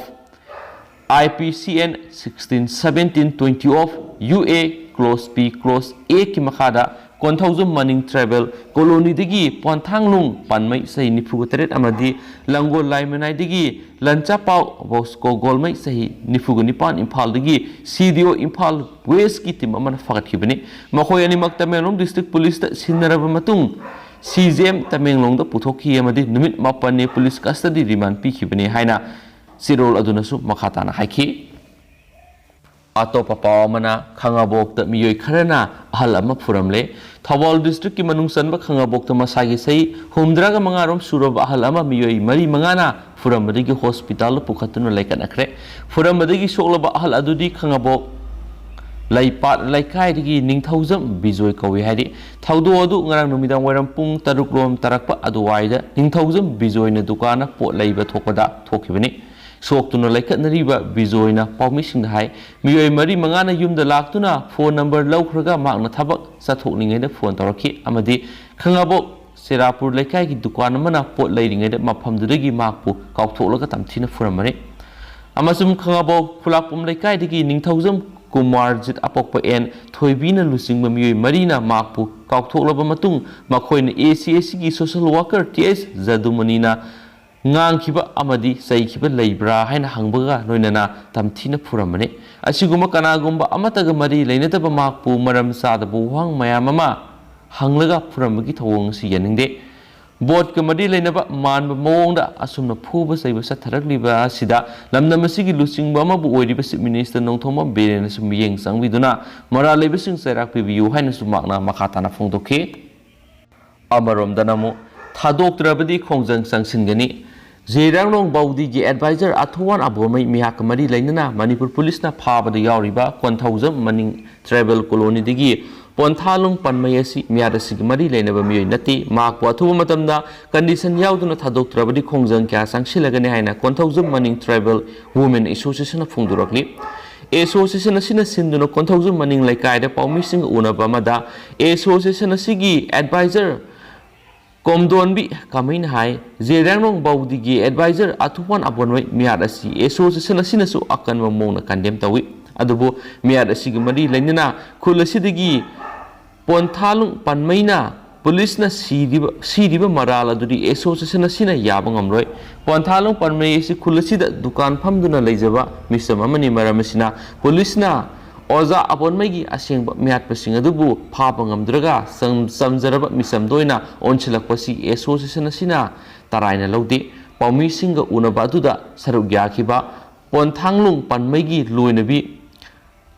IPCN sixteen seventeen twenty of UA clause P clause A ꯀꯤ ꯃꯈꯥꯗ ꯀꯣꯟꯊꯧꯖꯝ ꯃꯅꯤꯡ tribal ꯀꯣꯂꯣꯅꯤꯗꯒꯤ ꯄꯣꯟꯊꯥꯡꯂꯨꯡ ꯄꯥꯟꯃꯩ ꯆꯍꯤ ꯅꯤꯐꯨꯒ ꯇꯔꯦꯠ ꯑꯃꯗꯤ ꯂꯪꯒꯣꯜ ꯂꯥꯏꯃꯅꯥꯏꯗꯒꯤ ꯂꯟꯆꯥꯄꯥꯎ Bosco ꯒꯣꯜꯃꯩ ꯆꯍꯤ ꯅꯤꯐꯨꯒ ꯅꯤꯄꯥꯟ ꯏꯝꯐꯥꯜꯗꯒꯤ CDO Imphal ꯋꯦꯁꯀꯤ ꯇꯤꯝ ꯑꯃꯅ ꯐꯒꯠꯈꯤꯕꯅꯤ꯫ ꯃꯈꯣꯏ ꯑꯅꯤꯃꯛ ꯇꯃꯦꯡꯂꯣꯡ ꯗꯤꯁꯇ꯭ꯔꯤꯛ ꯄꯨꯂꯤꯁꯇ ꯁꯤꯟꯅꯔꯕ ꯃꯇꯨꯡ CJM ꯇꯃꯦꯡꯂꯣꯡꯗ ꯄꯨꯊꯣꯛꯈꯤ ꯑꯃꯗꯤ ꯅꯨꯃꯤꯠ ꯃꯥꯄꯟꯅꯤ ꯄꯨꯂꯤꯁ ꯀꯁꯇꯗꯤ ꯔꯤꯃꯥꯟ ꯄꯤꯈꯤꯕꯅꯤ ꯍꯥꯏꯅ ꯆꯦꯔꯣꯜ ꯑꯗꯨꯅꯁꯨ ꯃꯈꯥ ꯇꯥꯅ ꯍꯥꯏꯈꯤ꯫ ꯑꯇꯣꯞꯄ ꯄꯥꯎ ꯑꯃꯅ, ꯈꯥꯉꯕꯣꯛꯇ ꯃꯤꯑꯣꯏ ꯈꯔꯅ ꯑꯍꯜ ꯑꯃ ꯐꯨꯔꯝꯂꯦ꯫ ꯊꯧꯕꯥꯜ ꯗꯤꯁꯇ꯭ꯔꯤꯛꯀꯤ ꯃꯅꯨꯡ ꯆꯟꯕ ꯈꯥꯉꯕꯣꯛꯇ ꯃꯁꯥꯒꯤ ꯆꯍꯤ ꯍꯨꯝꯗ꯭ꯔꯥꯒ ꯃꯉꯥꯔꯣꯝ ꯁꯨꯔꯕ ꯑꯍꯜ ꯑꯃ ꯃꯤꯑꯣꯏ ꯃꯔꯤ ꯃꯉꯥꯅ ꯐꯨꯔꯝꯕꯗꯒꯤ ꯍꯣꯁꯄꯤꯇꯥꯜꯗ ꯄꯨꯈꯠꯇꯨꯅ ꯂꯩꯈꯠꯅꯈ꯭ꯔꯦ꯫ ꯐꯨꯔꯝꯕꯗꯒꯤ ꯁꯣꯛꯂꯕ ꯑꯍꯜ ꯑꯗꯨꯗꯤ ꯈꯥꯉꯕꯣꯛ ꯂꯩꯄꯥꯠ ꯂꯩꯀꯥꯏꯗꯒꯤ ꯅꯤꯡꯊꯧꯖꯝ ꯕꯤꯖꯣꯏ ꯀꯧꯏ ꯍꯥꯏꯔꯤ꯫ ꯊꯧꯗꯣꯛ ꯑꯗꯨ ꯉꯔꯥꯡ ꯅꯨꯃꯤꯗꯥꯡ ꯋꯥꯏꯔꯝ ꯄꯨꯡ ꯇꯔꯨꯛ ꯔꯣꯝ ꯇꯥꯔꯛꯄ ꯑꯗꯨꯋꯥꯏꯗ ꯅꯤꯡꯊꯧꯖꯝ ꯕꯤꯖꯣꯏꯅ ꯗꯨꯀꯥꯟꯗ ꯄꯣꯠ ꯂꯩꯕ ꯊꯣꯛꯄꯗ ꯊꯣꯛꯈꯤꯕꯅꯤ꯫ ꯁꯣꯛꯇꯨꯅ ꯂꯩꯈꯠꯅꯔꯤꯕ ꯕꯤꯖꯣꯏꯅ ꯄꯥꯎꯃꯤꯁꯤꯡꯗ ꯍꯥꯏ, ꯃꯤꯑꯣꯏ ꯃꯔꯤ ꯃꯉꯥꯅ ꯌꯨꯝꯗ ꯂꯥꯛꯇꯨꯅ ꯐꯣꯟ ꯅꯝꯕꯔ ꯂꯧꯈ꯭ꯔꯒ ꯃꯍꯥꯛꯅ ꯊꯕꯛ ꯆꯠꯊꯣꯛꯂꯤꯉꯩꯗ ꯐꯣꯟ ꯇꯧꯔꯛꯈꯤ ꯑꯃꯗꯤ ꯈꯥꯉꯕꯣꯛ ꯁꯤꯔꯥꯄꯨꯔ ꯂꯩꯀꯥꯏꯒꯤ ꯗꯨꯀꯥꯟ ꯑꯃꯅ ꯄꯣꯠ ꯂꯩꯔꯤꯉꯩꯗ ꯃꯐꯝꯗꯨꯗꯒꯤ ꯃꯍꯥꯛꯄꯨ ꯀꯥꯎꯊꯣꯛꯂꯒ ꯇꯝꯊꯤꯅ ꯐꯨꯔꯝꯕꯅꯤ꯫ ꯑꯃꯁꯨꯡ ꯈꯥꯉꯕꯣꯛ ꯈꯨꯂꯥꯛꯄꯝ ꯂꯩꯀꯥꯏꯗꯒꯤ ꯅꯤꯡꯊꯧꯖꯝ ꯀꯨꯃꯥꯔꯖꯤꯠ ꯑꯄꯣꯛꯄ ꯑꯦꯟ ꯊꯣꯏꯕꯤꯅ ꯂꯨꯆꯤꯡꯕ ꯃꯤꯑꯣꯏ ꯃꯔꯤꯅ ꯃꯍꯥꯛꯄꯨ ꯀꯥꯎꯊꯣꯛꯂꯕ ꯃꯇꯨꯡ ꯃꯈꯣꯏꯅ ACACꯒꯤ social worker T S ꯖꯗꯨꯃꯅꯤꯅ ꯉꯥꯡꯈꯤꯕ ꯑꯃꯗꯤ ꯆꯩꯈꯤꯕ ꯂꯩꯕ꯭ꯔꯥ ꯍꯥꯏꯅ ꯍꯪꯕꯒ ꯂꯣꯏꯅꯅ ꯇꯝꯊꯤꯅ ꯐꯨꯔꯝꯕꯅꯤ꯫ ꯑꯁꯤꯒꯨꯝꯕ ꯀꯅꯥꯒꯨꯝꯕ ꯑꯃꯠꯇꯒ ꯃꯔꯤ ꯂꯩꯅꯗꯕ ꯃꯍꯥꯛꯄꯨ ꯃꯔꯝ ꯆꯥꯗꯕ ꯋꯥꯍꯪ ꯃꯌꯥꯝ ꯑꯃ ꯍꯪꯂꯒ ꯐꯨꯔꯝꯕꯒꯤ ꯊꯧꯑꯣꯡ ꯑꯁꯤ ꯌꯥꯅꯤꯡꯗꯦ꯫ ꯚꯣꯠꯀ ꯃꯔꯤ ꯂꯩꯅꯕ ꯃꯥꯟꯕ ꯃꯑꯣꯡꯗ ꯑꯁꯨꯝꯅ ꯐꯨꯕ ꯆꯩꯕ ꯆꯠꯊꯔꯛꯂꯤꯕ ꯑꯁꯤꯗ ꯂꯝꯗꯝ ꯑꯁꯤꯒꯤ ꯂꯨꯆꯤꯡꯕ ꯑꯃꯕꯨ ꯑꯣꯏꯔꯤꯕ Chief Minister ꯅꯣꯡꯊꯣꯝꯕꯝ ꯕꯤꯔꯦꯟꯅꯁꯨ ꯃꯤꯠꯌꯦꯡ ꯆꯪꯕꯤꯗꯨꯅ ꯃꯔꯥꯜ ꯂꯩꯕꯁꯤꯡ ꯆꯩꯔꯥꯛ ꯄꯤꯕꯤꯌꯨ ꯍꯥꯏꯅꯁꯨ ꯃꯍꯥꯛꯅ ꯃꯈꯥ ꯇꯥꯅ ꯐꯣꯡꯗꯣꯛꯈꯤ꯫ ꯑꯃꯔꯣꯝꯗꯅ ꯑꯃꯨꯛ ꯊꯥꯗꯣꯛꯇ꯭ꯔꯕꯗꯤ ꯈꯣꯡꯖꯪ ꯆꯪꯁꯤꯟꯒꯅꯤ꯫ ꯖꯤꯔꯥꯡꯂꯣꯡ ꯕꯥꯎꯗꯤꯒꯤ advisor ꯑꯊꯨꯋꯥꯟ ꯑꯕꯣꯔꯃꯩ ꯃꯤꯍꯥꯠꯀ ꯃꯔꯤ ꯂꯩꯅꯅ ꯃꯅꯤꯄꯨꯔ ꯄꯨꯂꯤꯁꯅ ꯐꯥꯕꯗ ꯌꯥꯎꯔꯤꯕ ꯀꯣꯟꯊꯧꯖꯝ ꯃꯅꯤꯡ tribal colonyꯗꯒꯤ ꯄꯣꯟꯊꯥꯂꯨꯡ ꯄꯟꯃꯩ ꯑꯁꯤ ꯃꯤꯍꯥꯠ ꯑꯁꯤꯒꯤ ꯃꯔꯤ ꯂꯩꯅꯕ ꯃꯤꯑꯣꯏ ꯅꯠꯇꯦ꯫ ꯃꯍꯥꯛꯄꯨ ꯑꯊꯨꯕ ꯃꯇꯝꯗ condition ꯌꯥꯎꯗꯅ ꯊꯥꯗꯣꯛꯇ꯭ꯔꯕꯗꯤ ꯈꯣꯡꯖꯪ ꯀꯌꯥ ꯆꯪꯁꯤꯜꯂꯒꯅꯤ ꯍꯥꯏꯅ ꯀꯣꯟꯊꯧꯖꯝ ꯃꯅꯤꯡ tribal women associationꯅ ꯐꯣꯡꯗꯣꯔꯛꯂꯤ꯫ Associationꯅ ꯁꯤꯟꯗꯨꯅ ꯀꯣꯟꯊꯧꯖꯝ ꯃꯅꯤꯡ ꯂꯩꯀꯥꯏꯗ ꯄꯥꯎꯃꯤꯁꯤꯡꯒ ꯎꯅꯕ ꯑꯃꯗ association ꯑꯁꯤꯒꯤ advisor ꯀꯣꯝꯗꯣꯟꯕꯤ ꯀꯃꯩꯅ ꯍꯥꯏ, ꯖꯤꯔꯥꯡꯂꯣꯡ ꯕꯥꯎꯗꯤꯒꯤ advisor ꯑꯊꯨꯋꯥꯟ ꯑꯕꯣꯔꯃꯩ ꯃꯤꯍꯥꯠ ꯑꯁꯤ association ꯑꯁꯤꯅꯁꯨ ꯑꯀꯟꯕ ꯃꯑꯣꯡꯗ condemn ꯇꯧꯏ꯫ ꯑꯗꯨꯕꯨ ꯃꯤꯍꯥꯠ ꯑꯁꯤꯒꯤ ꯃꯔꯤ ꯂꯩꯅꯅ ꯈꯨꯜ ꯑꯁꯤꯗꯒꯤ ꯄꯣꯟꯊꯥꯂꯨꯡ ꯄꯟꯃꯩꯅ ꯄꯨꯂꯤꯁꯅ ꯁꯤꯔꯤꯕ, ꯁꯤꯔꯤꯕ ꯃꯔꯥꯜ ꯑꯗꯨꯗꯤ association ꯑꯁꯤꯅ ꯌꯥꯕ ꯉꯝꯂꯣꯏ꯫ ꯄꯣꯟꯊꯥꯂꯨꯡ ꯄꯟꯃꯩ ꯑꯁꯤ ꯈꯨꯜ ꯑꯁꯤꯗ ꯗꯨꯀꯥꯟ ꯐꯝꯗꯨꯅ ꯂꯩꯖꯕ ꯃꯤꯆꯝ ꯑꯃꯅꯤ꯫ ꯃꯔꯝ ꯑꯁꯤꯅ ꯄꯨꯂꯤꯁꯅ ꯑꯣꯖꯥ ꯑꯕꯣꯟꯃꯩꯒꯤ ꯑꯁꯦꯡꯕ ꯃꯤꯍꯥꯠꯄꯁꯤꯡ ꯑꯗꯨꯕꯨ ꯐꯥꯕ ꯉꯝꯗ꯭ꯔꯒ ꯆꯝ-, ꯆꯝꯖꯔꯕ ꯃꯤꯆꯝꯗ ꯑꯣꯏꯅ ꯑꯣꯟꯁꯤꯜꯂꯛꯄꯁꯤ association ꯑꯁꯤꯅ ꯇꯔꯥꯏꯅ ꯂꯧꯗꯦ꯫ ꯄꯥꯎꯃꯤꯁꯤꯡꯒ ꯎꯅꯕ ꯑꯗꯨꯗ ꯁꯔꯨꯛ ꯌꯥꯈꯤꯕ ꯄꯣꯟꯊꯥꯡꯂꯨꯡ ꯄꯟꯃꯩꯒꯤ ꯂꯣꯏꯅꯕꯤ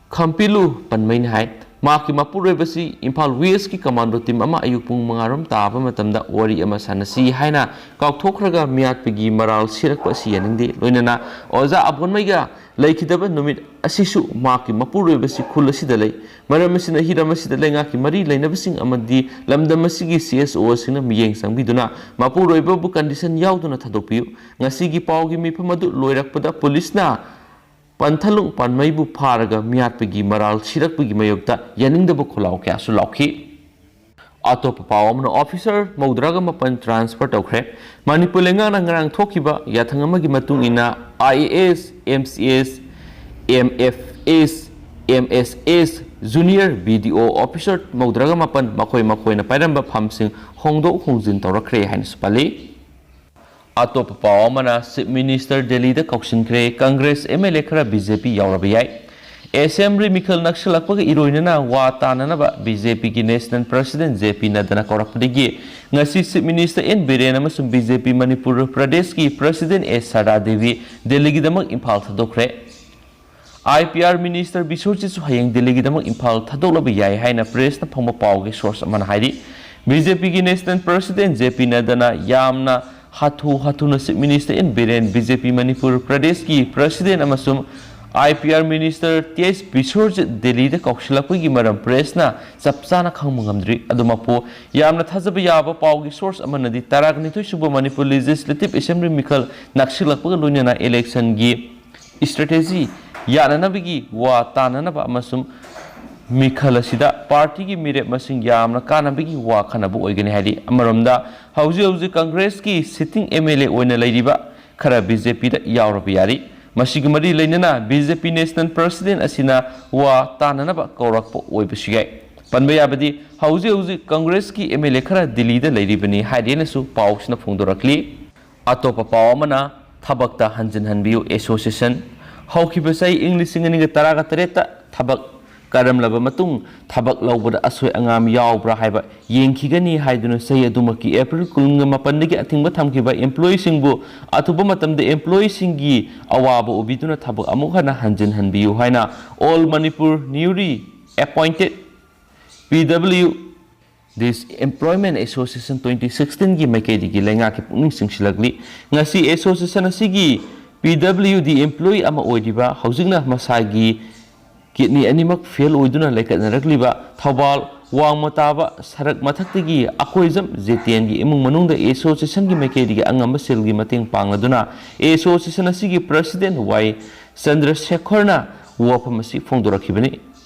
ꯈꯝꯄꯤꯂꯨ ꯄꯟꯃꯩꯅ ꯍꯥꯏ, ꯃꯍꯥꯛꯀꯤ ꯃꯄꯨꯔꯣꯏꯕꯁꯤ ꯏꯝꯐꯥꯜ Westꯀꯤ commando team ꯑꯃ ꯑꯌꯨꯛ ꯄꯨꯡ ꯃꯉꯥ ꯔꯣꯝ ꯇꯥꯕ ꯃꯇꯝꯗ ꯋꯥꯔꯤ ꯑꯃ ꯁꯥꯟꯅꯁꯤ ꯍꯥꯏꯅ ꯀꯥꯎꯊꯣꯛꯈ꯭ꯔꯒ ꯃꯤꯍꯥꯠꯄꯒꯤ ꯃꯔꯥꯜ ꯁꯤꯔꯛꯄ ꯑꯁꯤ ꯌꯥꯅꯤꯡꯗꯦ꯫ ꯂꯣꯏꯅꯅ ꯑꯣꯖꯥ ꯑꯕꯣꯟꯃꯩꯒ ꯂꯩꯈꯤꯗꯕ ꯅꯨꯃꯤꯠ ꯑꯁꯤꯁꯨ ꯃꯍꯥꯛꯀꯤ ꯃꯄꯨꯔꯣꯏꯕꯁꯤ ꯈꯨꯜ ꯑꯁꯤꯗ ꯂꯩ꯫ ꯃꯔꯝ ꯑꯁꯤꯅ ꯍꯤꯔꯝ ꯑꯁꯤꯗ ꯂꯩꯉꯥꯛꯀꯤ ꯃꯔꯤ ꯂꯩꯅꯕꯁꯤꯡ ꯑꯃꯗꯤ ꯂꯝꯗꯝ ꯑꯁꯤꯒꯤ CSOꯁꯤꯡꯅ ꯃꯤꯠꯌꯦꯡ ꯆꯪꯕꯤꯗꯨꯅ ꯃꯄꯨꯔꯣꯏꯕꯕꯨ condition ꯌꯥꯎꯗꯅ ꯊꯥꯗꯣꯛꯄꯤꯌꯨ꯫ ꯉꯁꯤꯒꯤ ꯄꯥꯎꯒꯤ ꯃꯤꯐꯝ ꯑꯗꯨ ꯂꯣꯏꯔꯛꯄꯗ ꯄꯨꯂꯤꯁꯅ ꯄꯟꯊꯂꯨꯡ ꯄꯟꯃꯩꯕꯨ ꯐꯥꯔꯒ ꯃꯤꯍꯥꯠꯄꯒꯤ ꯃꯔꯥꯜ ꯁꯤꯔꯛꯄꯒꯤ ꯃꯥꯌꯣꯛꯇ ꯌꯥꯅꯤꯡꯗꯕ ꯈꯣꯜꯂꯥꯎ ꯀꯌꯥꯁꯨ ꯂꯥꯎꯈꯤ꯫ ꯑꯇꯣꯞꯄ ꯄꯥꯎ ꯑꯃꯅ, officer ꯃꯧꯗ꯭ꯔꯥꯒ ꯃꯥꯄꯟ transfer ꯇꯧꯈ꯭ꯔꯦ꯫ ꯃꯅꯤꯄꯨꯔ ꯂꯩꯉꯥꯛꯅ ꯉꯔꯥꯡ ꯊꯣꯛꯈꯤꯕ ꯌꯥꯊꯪ ꯑꯃꯒꯤ ꯃꯇꯨꯡ ꯏꯟꯅ, IAS, MCS, MFS, MSS, junior BDO officer ꯃꯧꯗ꯭ꯔꯥꯒ ꯃꯥꯄꯟ ꯃꯈꯣꯏ ꯃꯈꯣꯏꯅ ꯄꯥꯏꯔꯝꯕ ꯐꯝꯁꯤꯡ ꯍꯣꯡꯗꯣꯛ ꯍꯣꯡꯖꯤꯟ ꯇꯧꯔꯛꯈ꯭ꯔꯦ ꯍꯥꯏꯅꯁꯨ ꯄꯜꯂꯤ꯫ ꯑꯇꯣꯞꯄ ꯄꯥꯎ ꯑꯃꯅ, Chief Minister ꯗꯦꯜꯂꯤꯗ ꯀꯧꯁꯤꯟꯈ꯭ꯔꯦ, Congress MLA ꯈꯔ BJP ꯌꯥꯎꯔꯕ ꯌꯥꯏ꯫ ꯑꯦꯁꯦꯝꯕ꯭ꯂꯤ ꯃꯤꯈꯜ ꯅꯛꯁꯤꯜꯂꯛꯄꯒ ꯏꯔꯣꯏꯅꯅ ꯋꯥ ꯇꯥꯅꯅꯕ ꯕꯤ ꯖꯦ ꯄꯤꯒꯤ ꯅꯦꯁꯅꯦꯜ ꯄ꯭ꯔꯁꯤꯗꯦꯟ ꯖꯦ ꯄꯤ ꯅꯗ꯭ꯗꯥꯅ ꯀꯧꯔꯛꯄꯗꯒꯤ ꯉꯁꯤ ꯆꯤꯐ ꯃꯤꯅꯤꯁꯇꯔ ꯑꯦꯟ ꯕꯤꯔꯦꯟ ꯑꯃꯁꯨꯡ ꯕꯤ ꯖꯦ ꯄꯤ ꯃꯅꯤꯄꯨꯔ ꯄ꯭ꯔꯗꯦꯁꯀꯤ ꯄ꯭ꯔꯁꯤꯗꯦꯟ ꯑꯦꯁ ꯁꯔꯗꯥ ꯗꯦꯕꯤ ꯗꯦꯜꯂꯤꯒꯤꯗꯃꯛ ꯏꯝꯐꯥꯜ ꯊꯥꯗꯣꯛꯈ꯭ꯔꯦ꯫ ꯑꯥꯏ ꯄꯤ ꯑꯥꯔ ꯃꯤꯅꯤꯁꯇꯔ ꯕꯤꯁ꯭ꯋꯔꯖꯤꯠꯁꯨ ꯍꯌꯦꯡ ꯗꯦꯜꯂꯤꯒꯤꯗꯃꯛ ꯏꯝꯐꯥꯜ ꯊꯥꯗꯣꯛꯂꯕ ꯌꯥꯏ ꯍꯥꯏꯅ ꯄ꯭ꯔꯦꯁꯅ ꯐꯪꯕ ꯄꯥꯎꯒꯤ ꯁꯣꯔꯁ ꯑꯃꯅ ꯍꯥꯏꯔꯤ꯫ ꯕꯤ ꯖꯦ ꯄꯤꯒꯤ ꯅꯦꯁꯅꯦꯜ ꯄ꯭ꯔꯁꯤꯗꯦꯟ ꯖꯦ ꯄꯤ ꯅꯗ꯭ꯗꯥꯅ ꯌꯥꯝꯅ ꯍꯥꯊꯨ ꯍꯥꯊꯨꯅ chief minister N Biren, B J P Manipur ꯄ꯭ꯔꯗꯦꯁꯀꯤ ꯄ꯭ꯔꯁꯤꯗꯦꯟ ꯑꯃꯁꯨꯡ I P R minister T S Biswajit ꯗꯦꯜꯂꯤꯗ ꯀꯧꯁꯤꯜꯂꯛꯄꯒꯤ ꯃꯔꯝ ꯄ꯭ꯔꯦꯁꯅ ꯆꯞ ꯆꯥꯅ ꯈꯪꯕ ꯉꯝꯗ꯭ꯔꯤ꯫ ꯑꯗꯨꯃꯛꯄꯨ, ꯌꯥꯝꯅ ꯊꯥꯖꯕ ꯌꯥꯕ ꯄꯥꯎꯒꯤ ꯁꯣꯔꯁ ꯑꯃꯅꯗꯤ ꯇꯔꯥꯅꯤꯊꯣꯏ ꯁꯨꯕ ꯃꯅꯤꯄꯨꯔ ꯂꯦꯖꯤꯁꯂꯦꯇꯤꯚ ꯑꯦꯁꯦꯝꯕ꯭ꯂꯤ ꯃꯤꯈꯜ ꯅꯛꯁꯤꯜꯂꯛꯄꯒ ꯂꯣꯏꯅꯅ ꯏꯂꯦꯛꯁꯟꯒꯤ ꯏꯁꯇ꯭ꯔꯦꯇꯦꯖꯤ ꯌꯥꯅꯅꯕꯒꯤ ꯋꯥ ꯇꯥꯅꯅꯕ ꯑꯃꯁꯨꯡ ꯃꯤꯈꯜ ꯑꯁꯤꯗ ꯄꯥꯔꯇꯤꯒꯤ ꯃꯤꯔꯦꯞ ꯃꯁꯤꯡ ꯌꯥꯝꯅ ꯀꯥꯟꯅꯕꯒꯤ ꯋꯥ ꯈꯟꯅꯕ ꯑꯣꯏꯒꯅꯤ ꯍꯥꯏꯔꯤ꯫ ꯑꯃꯔꯣꯝꯗ, ꯍꯧꯖꯤꯛ ꯍꯧꯖꯤꯛ ꯀꯪꯒ꯭ꯔꯦꯁꯀꯤ ꯁꯤꯇꯤꯡ ꯑꯦꯝ ꯑꯦꯜ ꯑꯦ ꯑꯣꯏꯅ ꯂꯩꯔꯤꯕ ꯈꯔ ꯕꯤ ꯖꯦ ꯄꯤꯗ ꯌꯥꯎꯔꯕ ꯌꯥꯔꯤ꯫ ꯃꯁꯤꯒ ꯃꯔꯤ ꯂꯩꯅꯅ B J P national president ꯑꯁꯤꯅ ꯋꯥ ꯇꯥꯅꯅꯕ ꯀꯧꯔꯛꯄ ꯑꯣꯏꯕꯁꯨ ꯌꯥꯏ꯫ ꯄꯟꯕ ꯌꯥꯕꯗꯤ, ꯍꯧꯖꯤꯛ ꯍꯧꯖꯤꯛ ꯀꯪꯒ꯭ꯔꯦꯁꯀꯤ ꯑꯦꯝ ꯑꯦꯜ ꯑꯦ ꯈꯔ ꯗꯤꯜꯂꯤꯗ ꯂꯩꯔꯤꯕꯅꯤ ꯍꯥꯏꯔꯦꯅꯁꯨ ꯄꯥꯎꯁꯤꯅ ꯐꯣꯡꯗꯣꯔꯛꯂꯤ꯫ ꯑꯇꯣꯞꯄ ꯄꯥꯎ ꯑꯃꯅ, ꯊꯕꯛꯇ ꯍꯟꯖꯤꯟ ꯍꯟꯕꯤꯌꯨ ꯑꯦꯁꯣꯁꯤꯌꯦꯁꯟ꯫ ꯍꯧꯈꯤꯕ ꯆꯍꯤ ꯏꯪ ꯂꯤꯁꯤꯡ ꯑꯅꯤꯒ ꯇꯔꯥꯒ ꯇꯔꯦꯠꯇ ꯊꯕꯛ ꯀꯥꯔꯝꯂꯕ ꯃꯇꯨꯡ ꯊꯕꯛ ꯂꯧꯕꯗ ꯑꯁꯣꯏ ꯑꯉꯥꯝ ꯌꯥꯎꯕ꯭ꯔꯥ ꯍꯥꯏꯕ ꯌꯦꯡꯈꯤꯒꯅꯤ ꯍꯥꯏꯗꯨꯅ ꯆꯍꯤ ꯑꯗꯨꯃꯛꯀꯤ ꯑꯦꯄ꯭ꯔꯤꯜ ꯀꯨꯟꯒ ꯃꯥꯄꯟꯗꯒꯤ ꯑꯊꯤꯡꯕ ꯊꯝꯈꯤꯕ ꯑꯦꯝꯄ꯭ꯂꯣꯌꯤꯁꯤꯡꯕꯨ ꯑꯊꯨꯕ ꯃꯇꯝꯗ ꯑꯦꯝꯄ꯭ꯂꯣꯌꯤꯁꯤꯡꯒꯤ ꯑꯋꯥꯕ ꯎꯕꯤꯗꯨꯅ ꯊꯕꯛ ꯑꯃꯨꯛ ꯍꯟꯅ ꯍꯟꯖꯤꯟ ꯍꯟꯕꯤꯌꯨ ꯍꯥꯏꯅ All Manipur Newly Appointed P W Disemployment Association twenty sixteen ꯒꯤ ꯃꯥꯏꯀꯩꯗꯒꯤ ꯂꯩꯉꯥꯛꯀꯤ ꯄꯨꯛꯅꯤꯡ ꯆꯤꯡꯁꯤꯜꯂꯛꯂꯤ꯫ ꯉꯁꯤ ꯑꯦꯁꯣꯁꯤꯌꯦꯁꯟ ꯑꯁꯤꯒꯤ P W D employee ꯑꯃ ꯑꯣꯏꯔꯤꯕ, ꯍꯧꯖꯤꯛꯅ ꯃꯁꯥꯒꯤ ꯀꯤꯗꯅꯤ ꯑꯅꯤꯃꯛ ꯐꯦꯜ ꯑꯣꯏꯗꯨꯅ ꯂꯩꯀꯠꯅꯔꯛꯂꯤꯕ ꯊꯧꯕꯥꯜ ꯋꯥꯡꯃ ꯇꯥꯕ ꯁꯔꯛ ꯃꯊꯛꯇꯒꯤ ꯑꯀꯣꯏꯖꯝ ꯖꯦꯇꯦꯟꯒꯤ ꯏꯃꯨꯡ ꯃꯅꯨꯡꯗ ꯑꯦꯁꯣꯁꯤꯌꯦꯁꯟꯒꯤ ꯃꯥꯏꯀꯩꯗꯒꯤ ꯑꯉꯝꯕ ꯁꯦꯜꯒꯤ ꯃꯇꯦꯡ ꯄꯥꯡꯂꯗꯨꯅ ꯑꯦꯁꯣꯁꯤꯌꯦꯁꯟ ꯑꯁꯤꯒꯤ ꯄ꯭ꯔꯁꯤꯗꯦꯟ ꯋꯥꯏ ꯆꯟꯗ꯭ꯔꯁꯦꯈꯔꯅ ꯋꯥꯐꯝ ꯑꯁꯤ ꯐꯣꯡꯗꯣꯔꯛꯈꯤꯕꯅꯤ꯫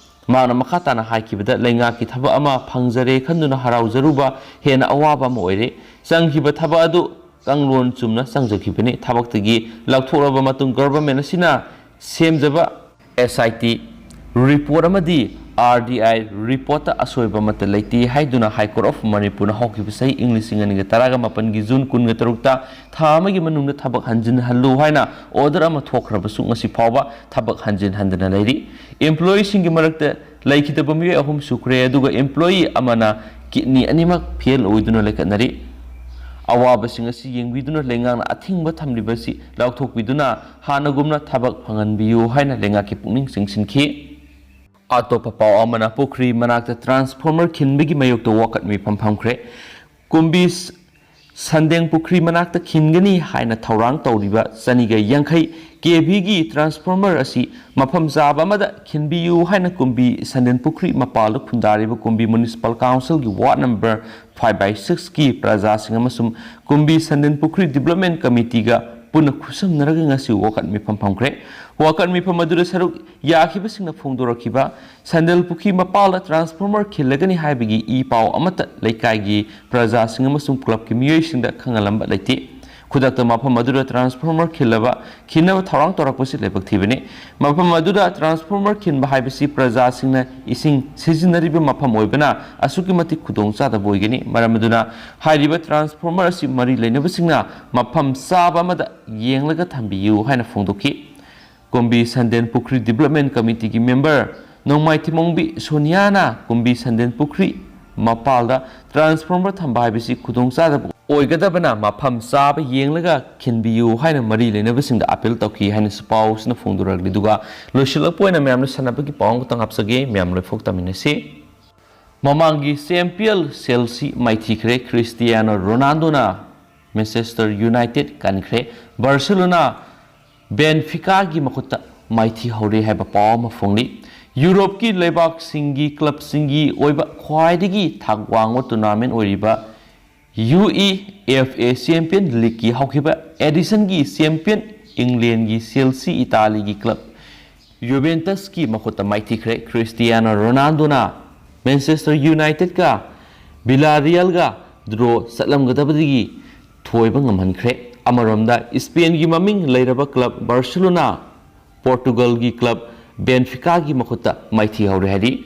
ꯃꯍꯥꯛꯅ ꯃꯈꯥ ꯇꯥꯅ ꯍꯥꯏꯈꯤꯕꯗ, ꯂꯩꯉꯥꯛꯀꯤ ꯊꯕꯛ ꯑꯃ ꯐꯪꯖꯔꯦ ꯈꯟꯗꯨꯅ ꯍꯔꯥꯎꯖꯔꯨꯕ ꯍꯦꯟꯅ ꯑꯋꯥꯕ ꯑꯃ ꯑꯣꯏꯔꯦ꯫ ꯆꯪꯈꯤꯕ ꯊꯕꯛ ꯑꯗꯨ ꯀꯥꯡꯂꯣꯟ ꯆꯨꯝꯅ ꯆꯪꯖꯈꯤꯕꯅꯤ꯫ ꯊꯕꯛꯇꯒꯤ ꯂꯧꯊꯣꯛꯂꯕ ꯃꯇꯨꯡ ꯒꯚꯔꯟꯃꯦꯟꯠ ꯑꯁꯤꯅ ꯁꯦꯝꯖꯕ ꯑꯦꯁ ꯑꯥꯏ ꯇꯤ ꯔꯤꯄꯣꯔꯠ ꯑꯃꯗꯤ ꯑꯥꯔ ꯗꯤ ꯑꯥꯏ ꯔꯤꯄꯣꯔꯠꯇ ꯑꯁꯣꯏꯕ ꯑꯃꯠꯇ ꯂꯩꯇꯦ ꯍꯥꯏꯗꯨꯅ ꯍꯥꯏ ꯀꯣꯔꯠ ꯑꯣꯐ ꯃꯅꯤꯄꯨꯔꯅ ꯍꯧꯈꯤꯕ ꯆꯍꯤ ꯏꯪ ꯂꯤꯁꯤꯡ ꯑꯅꯤꯒ ꯇꯔꯥꯒ ꯃꯥꯄꯟꯒꯤ ꯖꯨꯟ ꯀꯨꯟꯒ ꯇꯔꯨꯛꯇ ꯊꯥ ꯑꯃꯒꯤ ꯃꯅꯨꯡꯗ ꯊꯕꯛ ꯍꯟꯖꯤꯟꯍꯜꯂꯨ ꯍꯥꯏꯅ ꯑꯣꯔꯗꯔ ꯑꯃ ꯊꯣꯛꯈ꯭ꯔꯕꯁꯨ ꯉꯁꯤ ꯐꯥꯎꯕ ꯊꯕꯛ ꯍꯟꯖꯤꯟꯍꯟꯗꯅ ꯂꯩꯔꯤ꯫ ꯏꯝꯄ꯭ꯂꯣꯌꯤꯁꯤꯡꯒꯤ ꯃꯔꯛꯇ ꯂꯩꯈꯤꯗꯕ ꯃꯤꯑꯣꯏ ꯑꯍꯨꯝ ꯁꯨꯈ꯭ꯔꯦ, ꯑꯗꯨꯒ ꯏꯝꯄ꯭ꯂꯣꯌꯤ ꯑꯃꯅ ꯀꯤꯗꯅꯤ ꯑꯅꯤꯃꯛ ꯐꯦꯜ ꯑꯣꯏꯗꯨꯅ ꯂꯩꯈꯠꯅꯔꯤ꯫ ꯑꯋꯥꯕꯁꯤꯡ ꯑꯁꯤ ꯌꯦꯡꯕꯤꯗꯨꯅ ꯂꯩꯉꯥꯛꯅ ꯑꯊꯤꯡꯕ ꯊꯝꯂꯤꯕ ꯑꯁꯤ ꯂꯥꯎꯊꯣꯛꯄꯤꯗꯨꯅ ꯍꯥꯟꯅꯒꯨꯝꯅ ꯊꯕꯛ ꯐꯪꯍꯟꯕꯤꯌꯨ ꯍꯥꯏꯅ ꯂꯩꯉꯥꯛꯀꯤ ꯄꯨꯛꯅꯤꯡ ꯆꯤꯡꯁꯤꯟꯈꯤ꯫ ꯑꯇꯣꯞꯄ ꯄꯥꯎ ꯑꯃꯅ ꯄꯨꯈ꯭ꯔꯤ ꯃꯅꯥꯛꯇ ꯇ꯭ꯔꯥꯟꯁꯐꯣꯔꯃꯔ ꯈꯤꯟꯕꯒꯤ ꯃꯥꯌꯣꯛꯇ ꯋꯥꯀꯠ ꯃꯤꯐꯝ ꯐꯝꯈ꯭ꯔꯦ꯫ ꯀꯨꯝꯕꯤ ꯁꯟꯗꯦꯡ ꯄꯨꯈ꯭ꯔꯤ ꯃꯅꯥꯛꯇ ꯈꯤꯟꯒꯅꯤ ꯍꯥꯏꯅ ꯊꯧꯔꯥꯡ ꯇꯧꯔꯤꯕ ꯆꯅꯤꯒ ꯌꯥꯡꯈꯩ ꯀꯦ ꯚꯤꯒꯤ ꯇ꯭ꯔꯥꯟꯁꯐꯣꯔꯃꯔ ꯑꯁꯤ ꯃꯐꯝ ꯆꯥꯕ ꯑꯃꯗ ꯈꯤꯟꯕꯤꯌꯨ ꯍꯥꯏꯅ ꯀꯨꯝꯕꯤ ꯁꯟꯗꯦꯟ ꯄꯨꯈ꯭ꯔꯤ ꯃꯄꯥꯜꯗ ꯈꯨꯟꯗꯥꯔꯤꯕ ꯀꯨꯝꯕꯤ ꯃ꯭ꯌꯨꯅꯤꯁꯤꯄꯥꯜ ꯀꯥꯎꯟꯁꯤꯜꯒꯤ ꯋꯥꯔꯗ ꯅꯝꯕꯔ ꯐꯥꯏꯚ ꯕꯥꯏ ꯁꯤꯛꯁꯀꯤ ꯄ꯭ꯔꯖꯥꯁꯤꯡ ꯑꯃꯁꯨꯡ ꯀꯨꯝꯕꯤ ꯁꯟꯗꯦꯟ ꯄꯨꯈ꯭ꯔꯤ ꯗꯤꯕ꯭ꯂꯞꯃꯦꯟ ꯀꯃꯤꯇꯤꯒ ꯄꯨꯟꯅ ꯈꯨꯠꯁꯝꯅꯔꯒ ꯉꯁꯤ ꯋꯥꯀꯠ ꯃꯤꯐꯝ ꯐꯝꯈ꯭ꯔꯦ꯫ ꯋꯥꯀꯠ ꯃꯤꯐꯝ ꯑꯗꯨꯗ ꯁꯔꯨꯛ ꯌꯥꯈꯤꯕꯁꯤꯡꯅ ꯐꯣꯡꯗꯣꯔꯛꯈꯤꯕ ꯁꯟꯗꯦꯜ ꯄꯨꯈ꯭ꯔꯤ ꯃꯄꯥꯜꯗ ꯇ꯭ꯔꯥꯟꯁꯐꯣꯔꯃꯔ ꯈꯤꯜꯂꯒꯅꯤ ꯍꯥꯏꯕꯒꯤ ꯏ ꯄꯥꯎ ꯑꯃꯠꯇ ꯂꯩꯀꯥꯏꯒꯤ ꯄ꯭ꯔꯖꯥꯁꯤꯡ ꯑꯃꯁꯨꯡ ꯀ꯭ꯂꯕꯀꯤ ꯃꯤꯑꯣꯏꯁꯤꯡꯗ ꯈꯪꯍꯜꯂꯝꯕ ꯂꯩꯇꯦ꯫ ꯈꯨꯗꯛꯇ ꯃꯐꯝ ꯑꯗꯨꯗ ꯇ꯭ꯔꯥꯟꯁꯐꯣꯔꯃꯔ ꯈꯤꯜꯂꯕ, ꯈꯤꯟꯅꯕ ꯊꯧꯔꯥꯡ ꯇꯧꯔꯛꯄꯁꯤ ꯂꯥꯏꯕꯛ ꯊꯤꯕꯅꯤ꯫ ꯃꯐꯝ ꯑꯗꯨꯗ ꯇ꯭ꯔꯥꯟꯁꯐꯣꯔꯃꯔ ꯈꯤꯟꯕ ꯍꯥꯏꯕꯁꯤ ꯄ꯭ꯔꯖꯥꯁꯤꯡꯅ ꯏꯁꯤꯡ ꯁꯤꯖꯤꯟꯅꯔꯤꯕ ꯃꯐꯝ ꯑꯣꯏꯕꯅ ꯑꯁꯨꯛꯀꯤ ꯃꯇꯤꯛ ꯈꯨꯗꯣꯡꯆꯥꯗꯕ ꯑꯣꯏꯒꯅꯤ꯫ ꯃꯔꯝ ꯑꯗꯨꯅ ꯍꯥꯏꯔꯤꯕ ꯇ꯭ꯔꯥꯟꯁꯐꯣꯔꯃꯔ ꯑꯁꯤ ꯃꯔꯤ ꯂꯩꯅꯕꯁꯤꯡꯅ ꯃꯐꯝ ꯆꯥꯕ ꯑꯃꯗ ꯌꯦꯡꯂꯒ ꯊꯝꯕꯤꯌꯨ ꯍꯥꯏꯅ ꯐꯣꯡꯗꯣꯛꯈꯤ꯫ ꯀꯨꯝꯕꯤ ꯁꯟꯗꯦꯟ ꯄꯨꯈ꯭ꯔꯤ ꯗꯤꯕ꯭ꯂꯞꯃꯦꯟ ꯀꯃꯤꯇꯤꯒꯤ ꯃꯦꯝꯕꯔ ꯅꯣꯡꯃꯥꯏ ꯊꯤꯃꯣꯡꯕꯤ ꯁꯣꯅꯤꯌꯥꯅ ꯀꯨꯝꯕꯤ ꯁꯟꯗꯦꯟ ꯄꯨꯈ꯭ꯔꯤ ꯃꯄꯥꯜꯗ ꯇ꯭ꯔꯥꯟꯁꯐꯣꯔꯃꯔ ꯊꯝꯕ ꯍꯥꯏꯕꯁꯤ ꯈꯨꯗꯣꯡꯆꯥꯗꯕ ꯑꯣꯏꯒꯗꯕꯅ ꯃꯐꯝ ꯆꯥꯕ ꯌꯦꯡꯂꯒ ꯈꯤꯟꯕꯤꯌꯨ ꯍꯥꯏꯅ ꯃꯔꯤ ꯂꯩꯅꯕꯁꯤꯡꯗ ꯑꯥꯄꯤꯜ ꯇꯧꯈꯤ ꯍꯥꯏꯅꯁꯨ ꯄꯥꯎꯁꯤꯅ ꯐꯣꯡꯗꯣꯔꯛꯂꯤ꯫ ꯑꯗꯨꯒ ꯂꯣꯏꯁꯤꯜꯂꯛꯄ ꯑꯣꯏꯅ ꯃꯌꯥꯝꯅ ꯁꯥꯟꯅꯕꯒꯤ ꯄꯥꯎ ꯑꯃꯈꯛꯇꯪ ꯍꯥꯞꯆꯒꯦ, ꯃꯌꯥꯝ ꯂꯣꯏꯐꯥꯎ ꯇꯥꯃꯤꯟꯅꯁꯤ꯫ ꯃꯃꯥꯡꯒꯤ ꯆꯦꯝꯄꯤꯌꯟ ꯆꯦꯜꯁꯤ ꯃꯥꯏꯊꯤꯈ꯭ꯔꯦ꯫ ꯈ꯭ꯔꯤꯁꯇꯤꯌꯥꯅꯣ ꯔꯣꯅꯥꯜꯗꯣꯅ ꯃꯦꯟꯆꯦꯁꯇꯔ ꯌꯨꯅꯥꯏꯇꯦꯗ ꯀꯟꯈ꯭ꯔꯦ꯫ ꯕꯥꯔꯁꯦꯂꯣꯅꯥ ꯕꯦꯟꯐꯤꯀꯥꯒꯤ ꯃꯈꯨꯠꯇ ꯃꯥꯏꯊꯤꯍꯧꯔꯦ ꯍꯥꯏꯕ ꯄꯥꯎ ꯑꯃ ꯐꯣꯡꯂꯤ꯫ ꯌꯨꯔꯣꯞꯀꯤ ꯂꯩꯕꯥꯛꯁꯤꯡꯒꯤ ꯀ꯭ꯂꯕꯁꯤꯡꯒꯤ ꯑꯣꯏꯕ ꯈ꯭ꯋꯥꯏꯗꯒꯤ ꯊꯥꯛ ꯋꯥꯡꯕ ꯇꯣꯔꯅꯥꯃꯦꯟ ꯑꯣꯏꯔꯤꯕ U E F A champion ꯂꯤꯒꯀꯤ ꯍꯧꯈꯤꯕ ꯑꯦꯗꯤꯁꯟꯒꯤ ꯆꯦꯝꯄꯤꯌꯟ ꯏꯪꯂꯦꯟꯒꯤ ꯆꯦꯜꯁꯤ ꯏꯇꯥꯂꯤꯒꯤ ꯀ꯭ꯂꯕ ꯌꯨꯚꯦꯟꯇꯁꯀꯤ ꯃꯈꯨꯠꯇ ꯃꯥꯏꯊꯤꯈ꯭ꯔꯦ꯫ ꯈ꯭ꯔꯤꯁꯇꯤꯌꯥꯅꯣ ꯔꯣꯅꯥꯜꯗꯣꯅ ꯃꯦꯟꯆꯦꯁꯇꯔ ꯌꯨꯅꯥꯏꯇꯦꯗꯀ ꯚꯤꯂꯥꯔꯤꯌꯦꯜꯒ ꯗ꯭ꯔꯣ ꯆꯠꯂꯝꯒꯗꯕꯗꯒꯤ ꯊꯣꯏꯕ ꯉꯝꯍꯟꯈ꯭ꯔꯦ꯫ ꯑꯃꯔꯣꯝꯗ ꯏꯁꯄꯦꯟꯒꯤ ꯃꯃꯤꯡ ꯂꯩꯔꯕ ꯀ꯭ꯂꯕ ꯕꯥꯔꯁꯦꯂꯣꯅꯥ, ꯄꯣꯔꯇꯨꯒꯜꯒꯤ ꯀ꯭ꯂꯕ ꯕꯦꯟꯐꯤꯀꯥꯒꯤ ꯃꯈꯨꯠꯇ ꯃꯥꯏꯊꯤꯍꯧꯔꯦ ꯍꯥꯏꯔꯤ꯫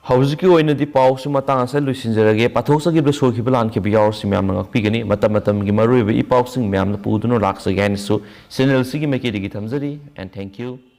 ꯍꯧꯖꯤꯛꯀꯤ ꯑꯣꯏꯅꯗꯤ ꯄꯥꯎꯁꯤ ꯃꯇꯥꯡ ꯑꯁꯤꯗ ꯂꯣꯏꯁꯤꯟꯖꯔꯒꯦ꯫ ꯄꯥꯊꯣꯛꯆꯈꯤꯕꯗ ꯁꯣꯏꯈꯤꯕ ꯂꯥꯟꯈꯤꯕ ꯌꯥꯎꯔꯁꯨ ꯃꯌꯥꯝꯅ ꯉꯥꯛꯄꯤꯒꯅꯤ꯫ ꯃꯇꯝ ꯃꯇꯝꯒꯤ ꯃꯔꯨꯑꯣꯏꯕ ꯏ ꯄꯥꯎꯁꯤꯡ ꯃꯌꯥꯝꯅ ꯄꯨꯗꯨꯅ ꯂꯥꯛꯆꯒꯦ ꯍꯥꯏꯅꯁꯨ ꯆꯦꯅꯦꯜꯁꯤꯒꯤ ꯃꯥꯏꯀꯩꯗꯒꯤ ꯊꯝꯖꯔꯤ꯫ And thank you.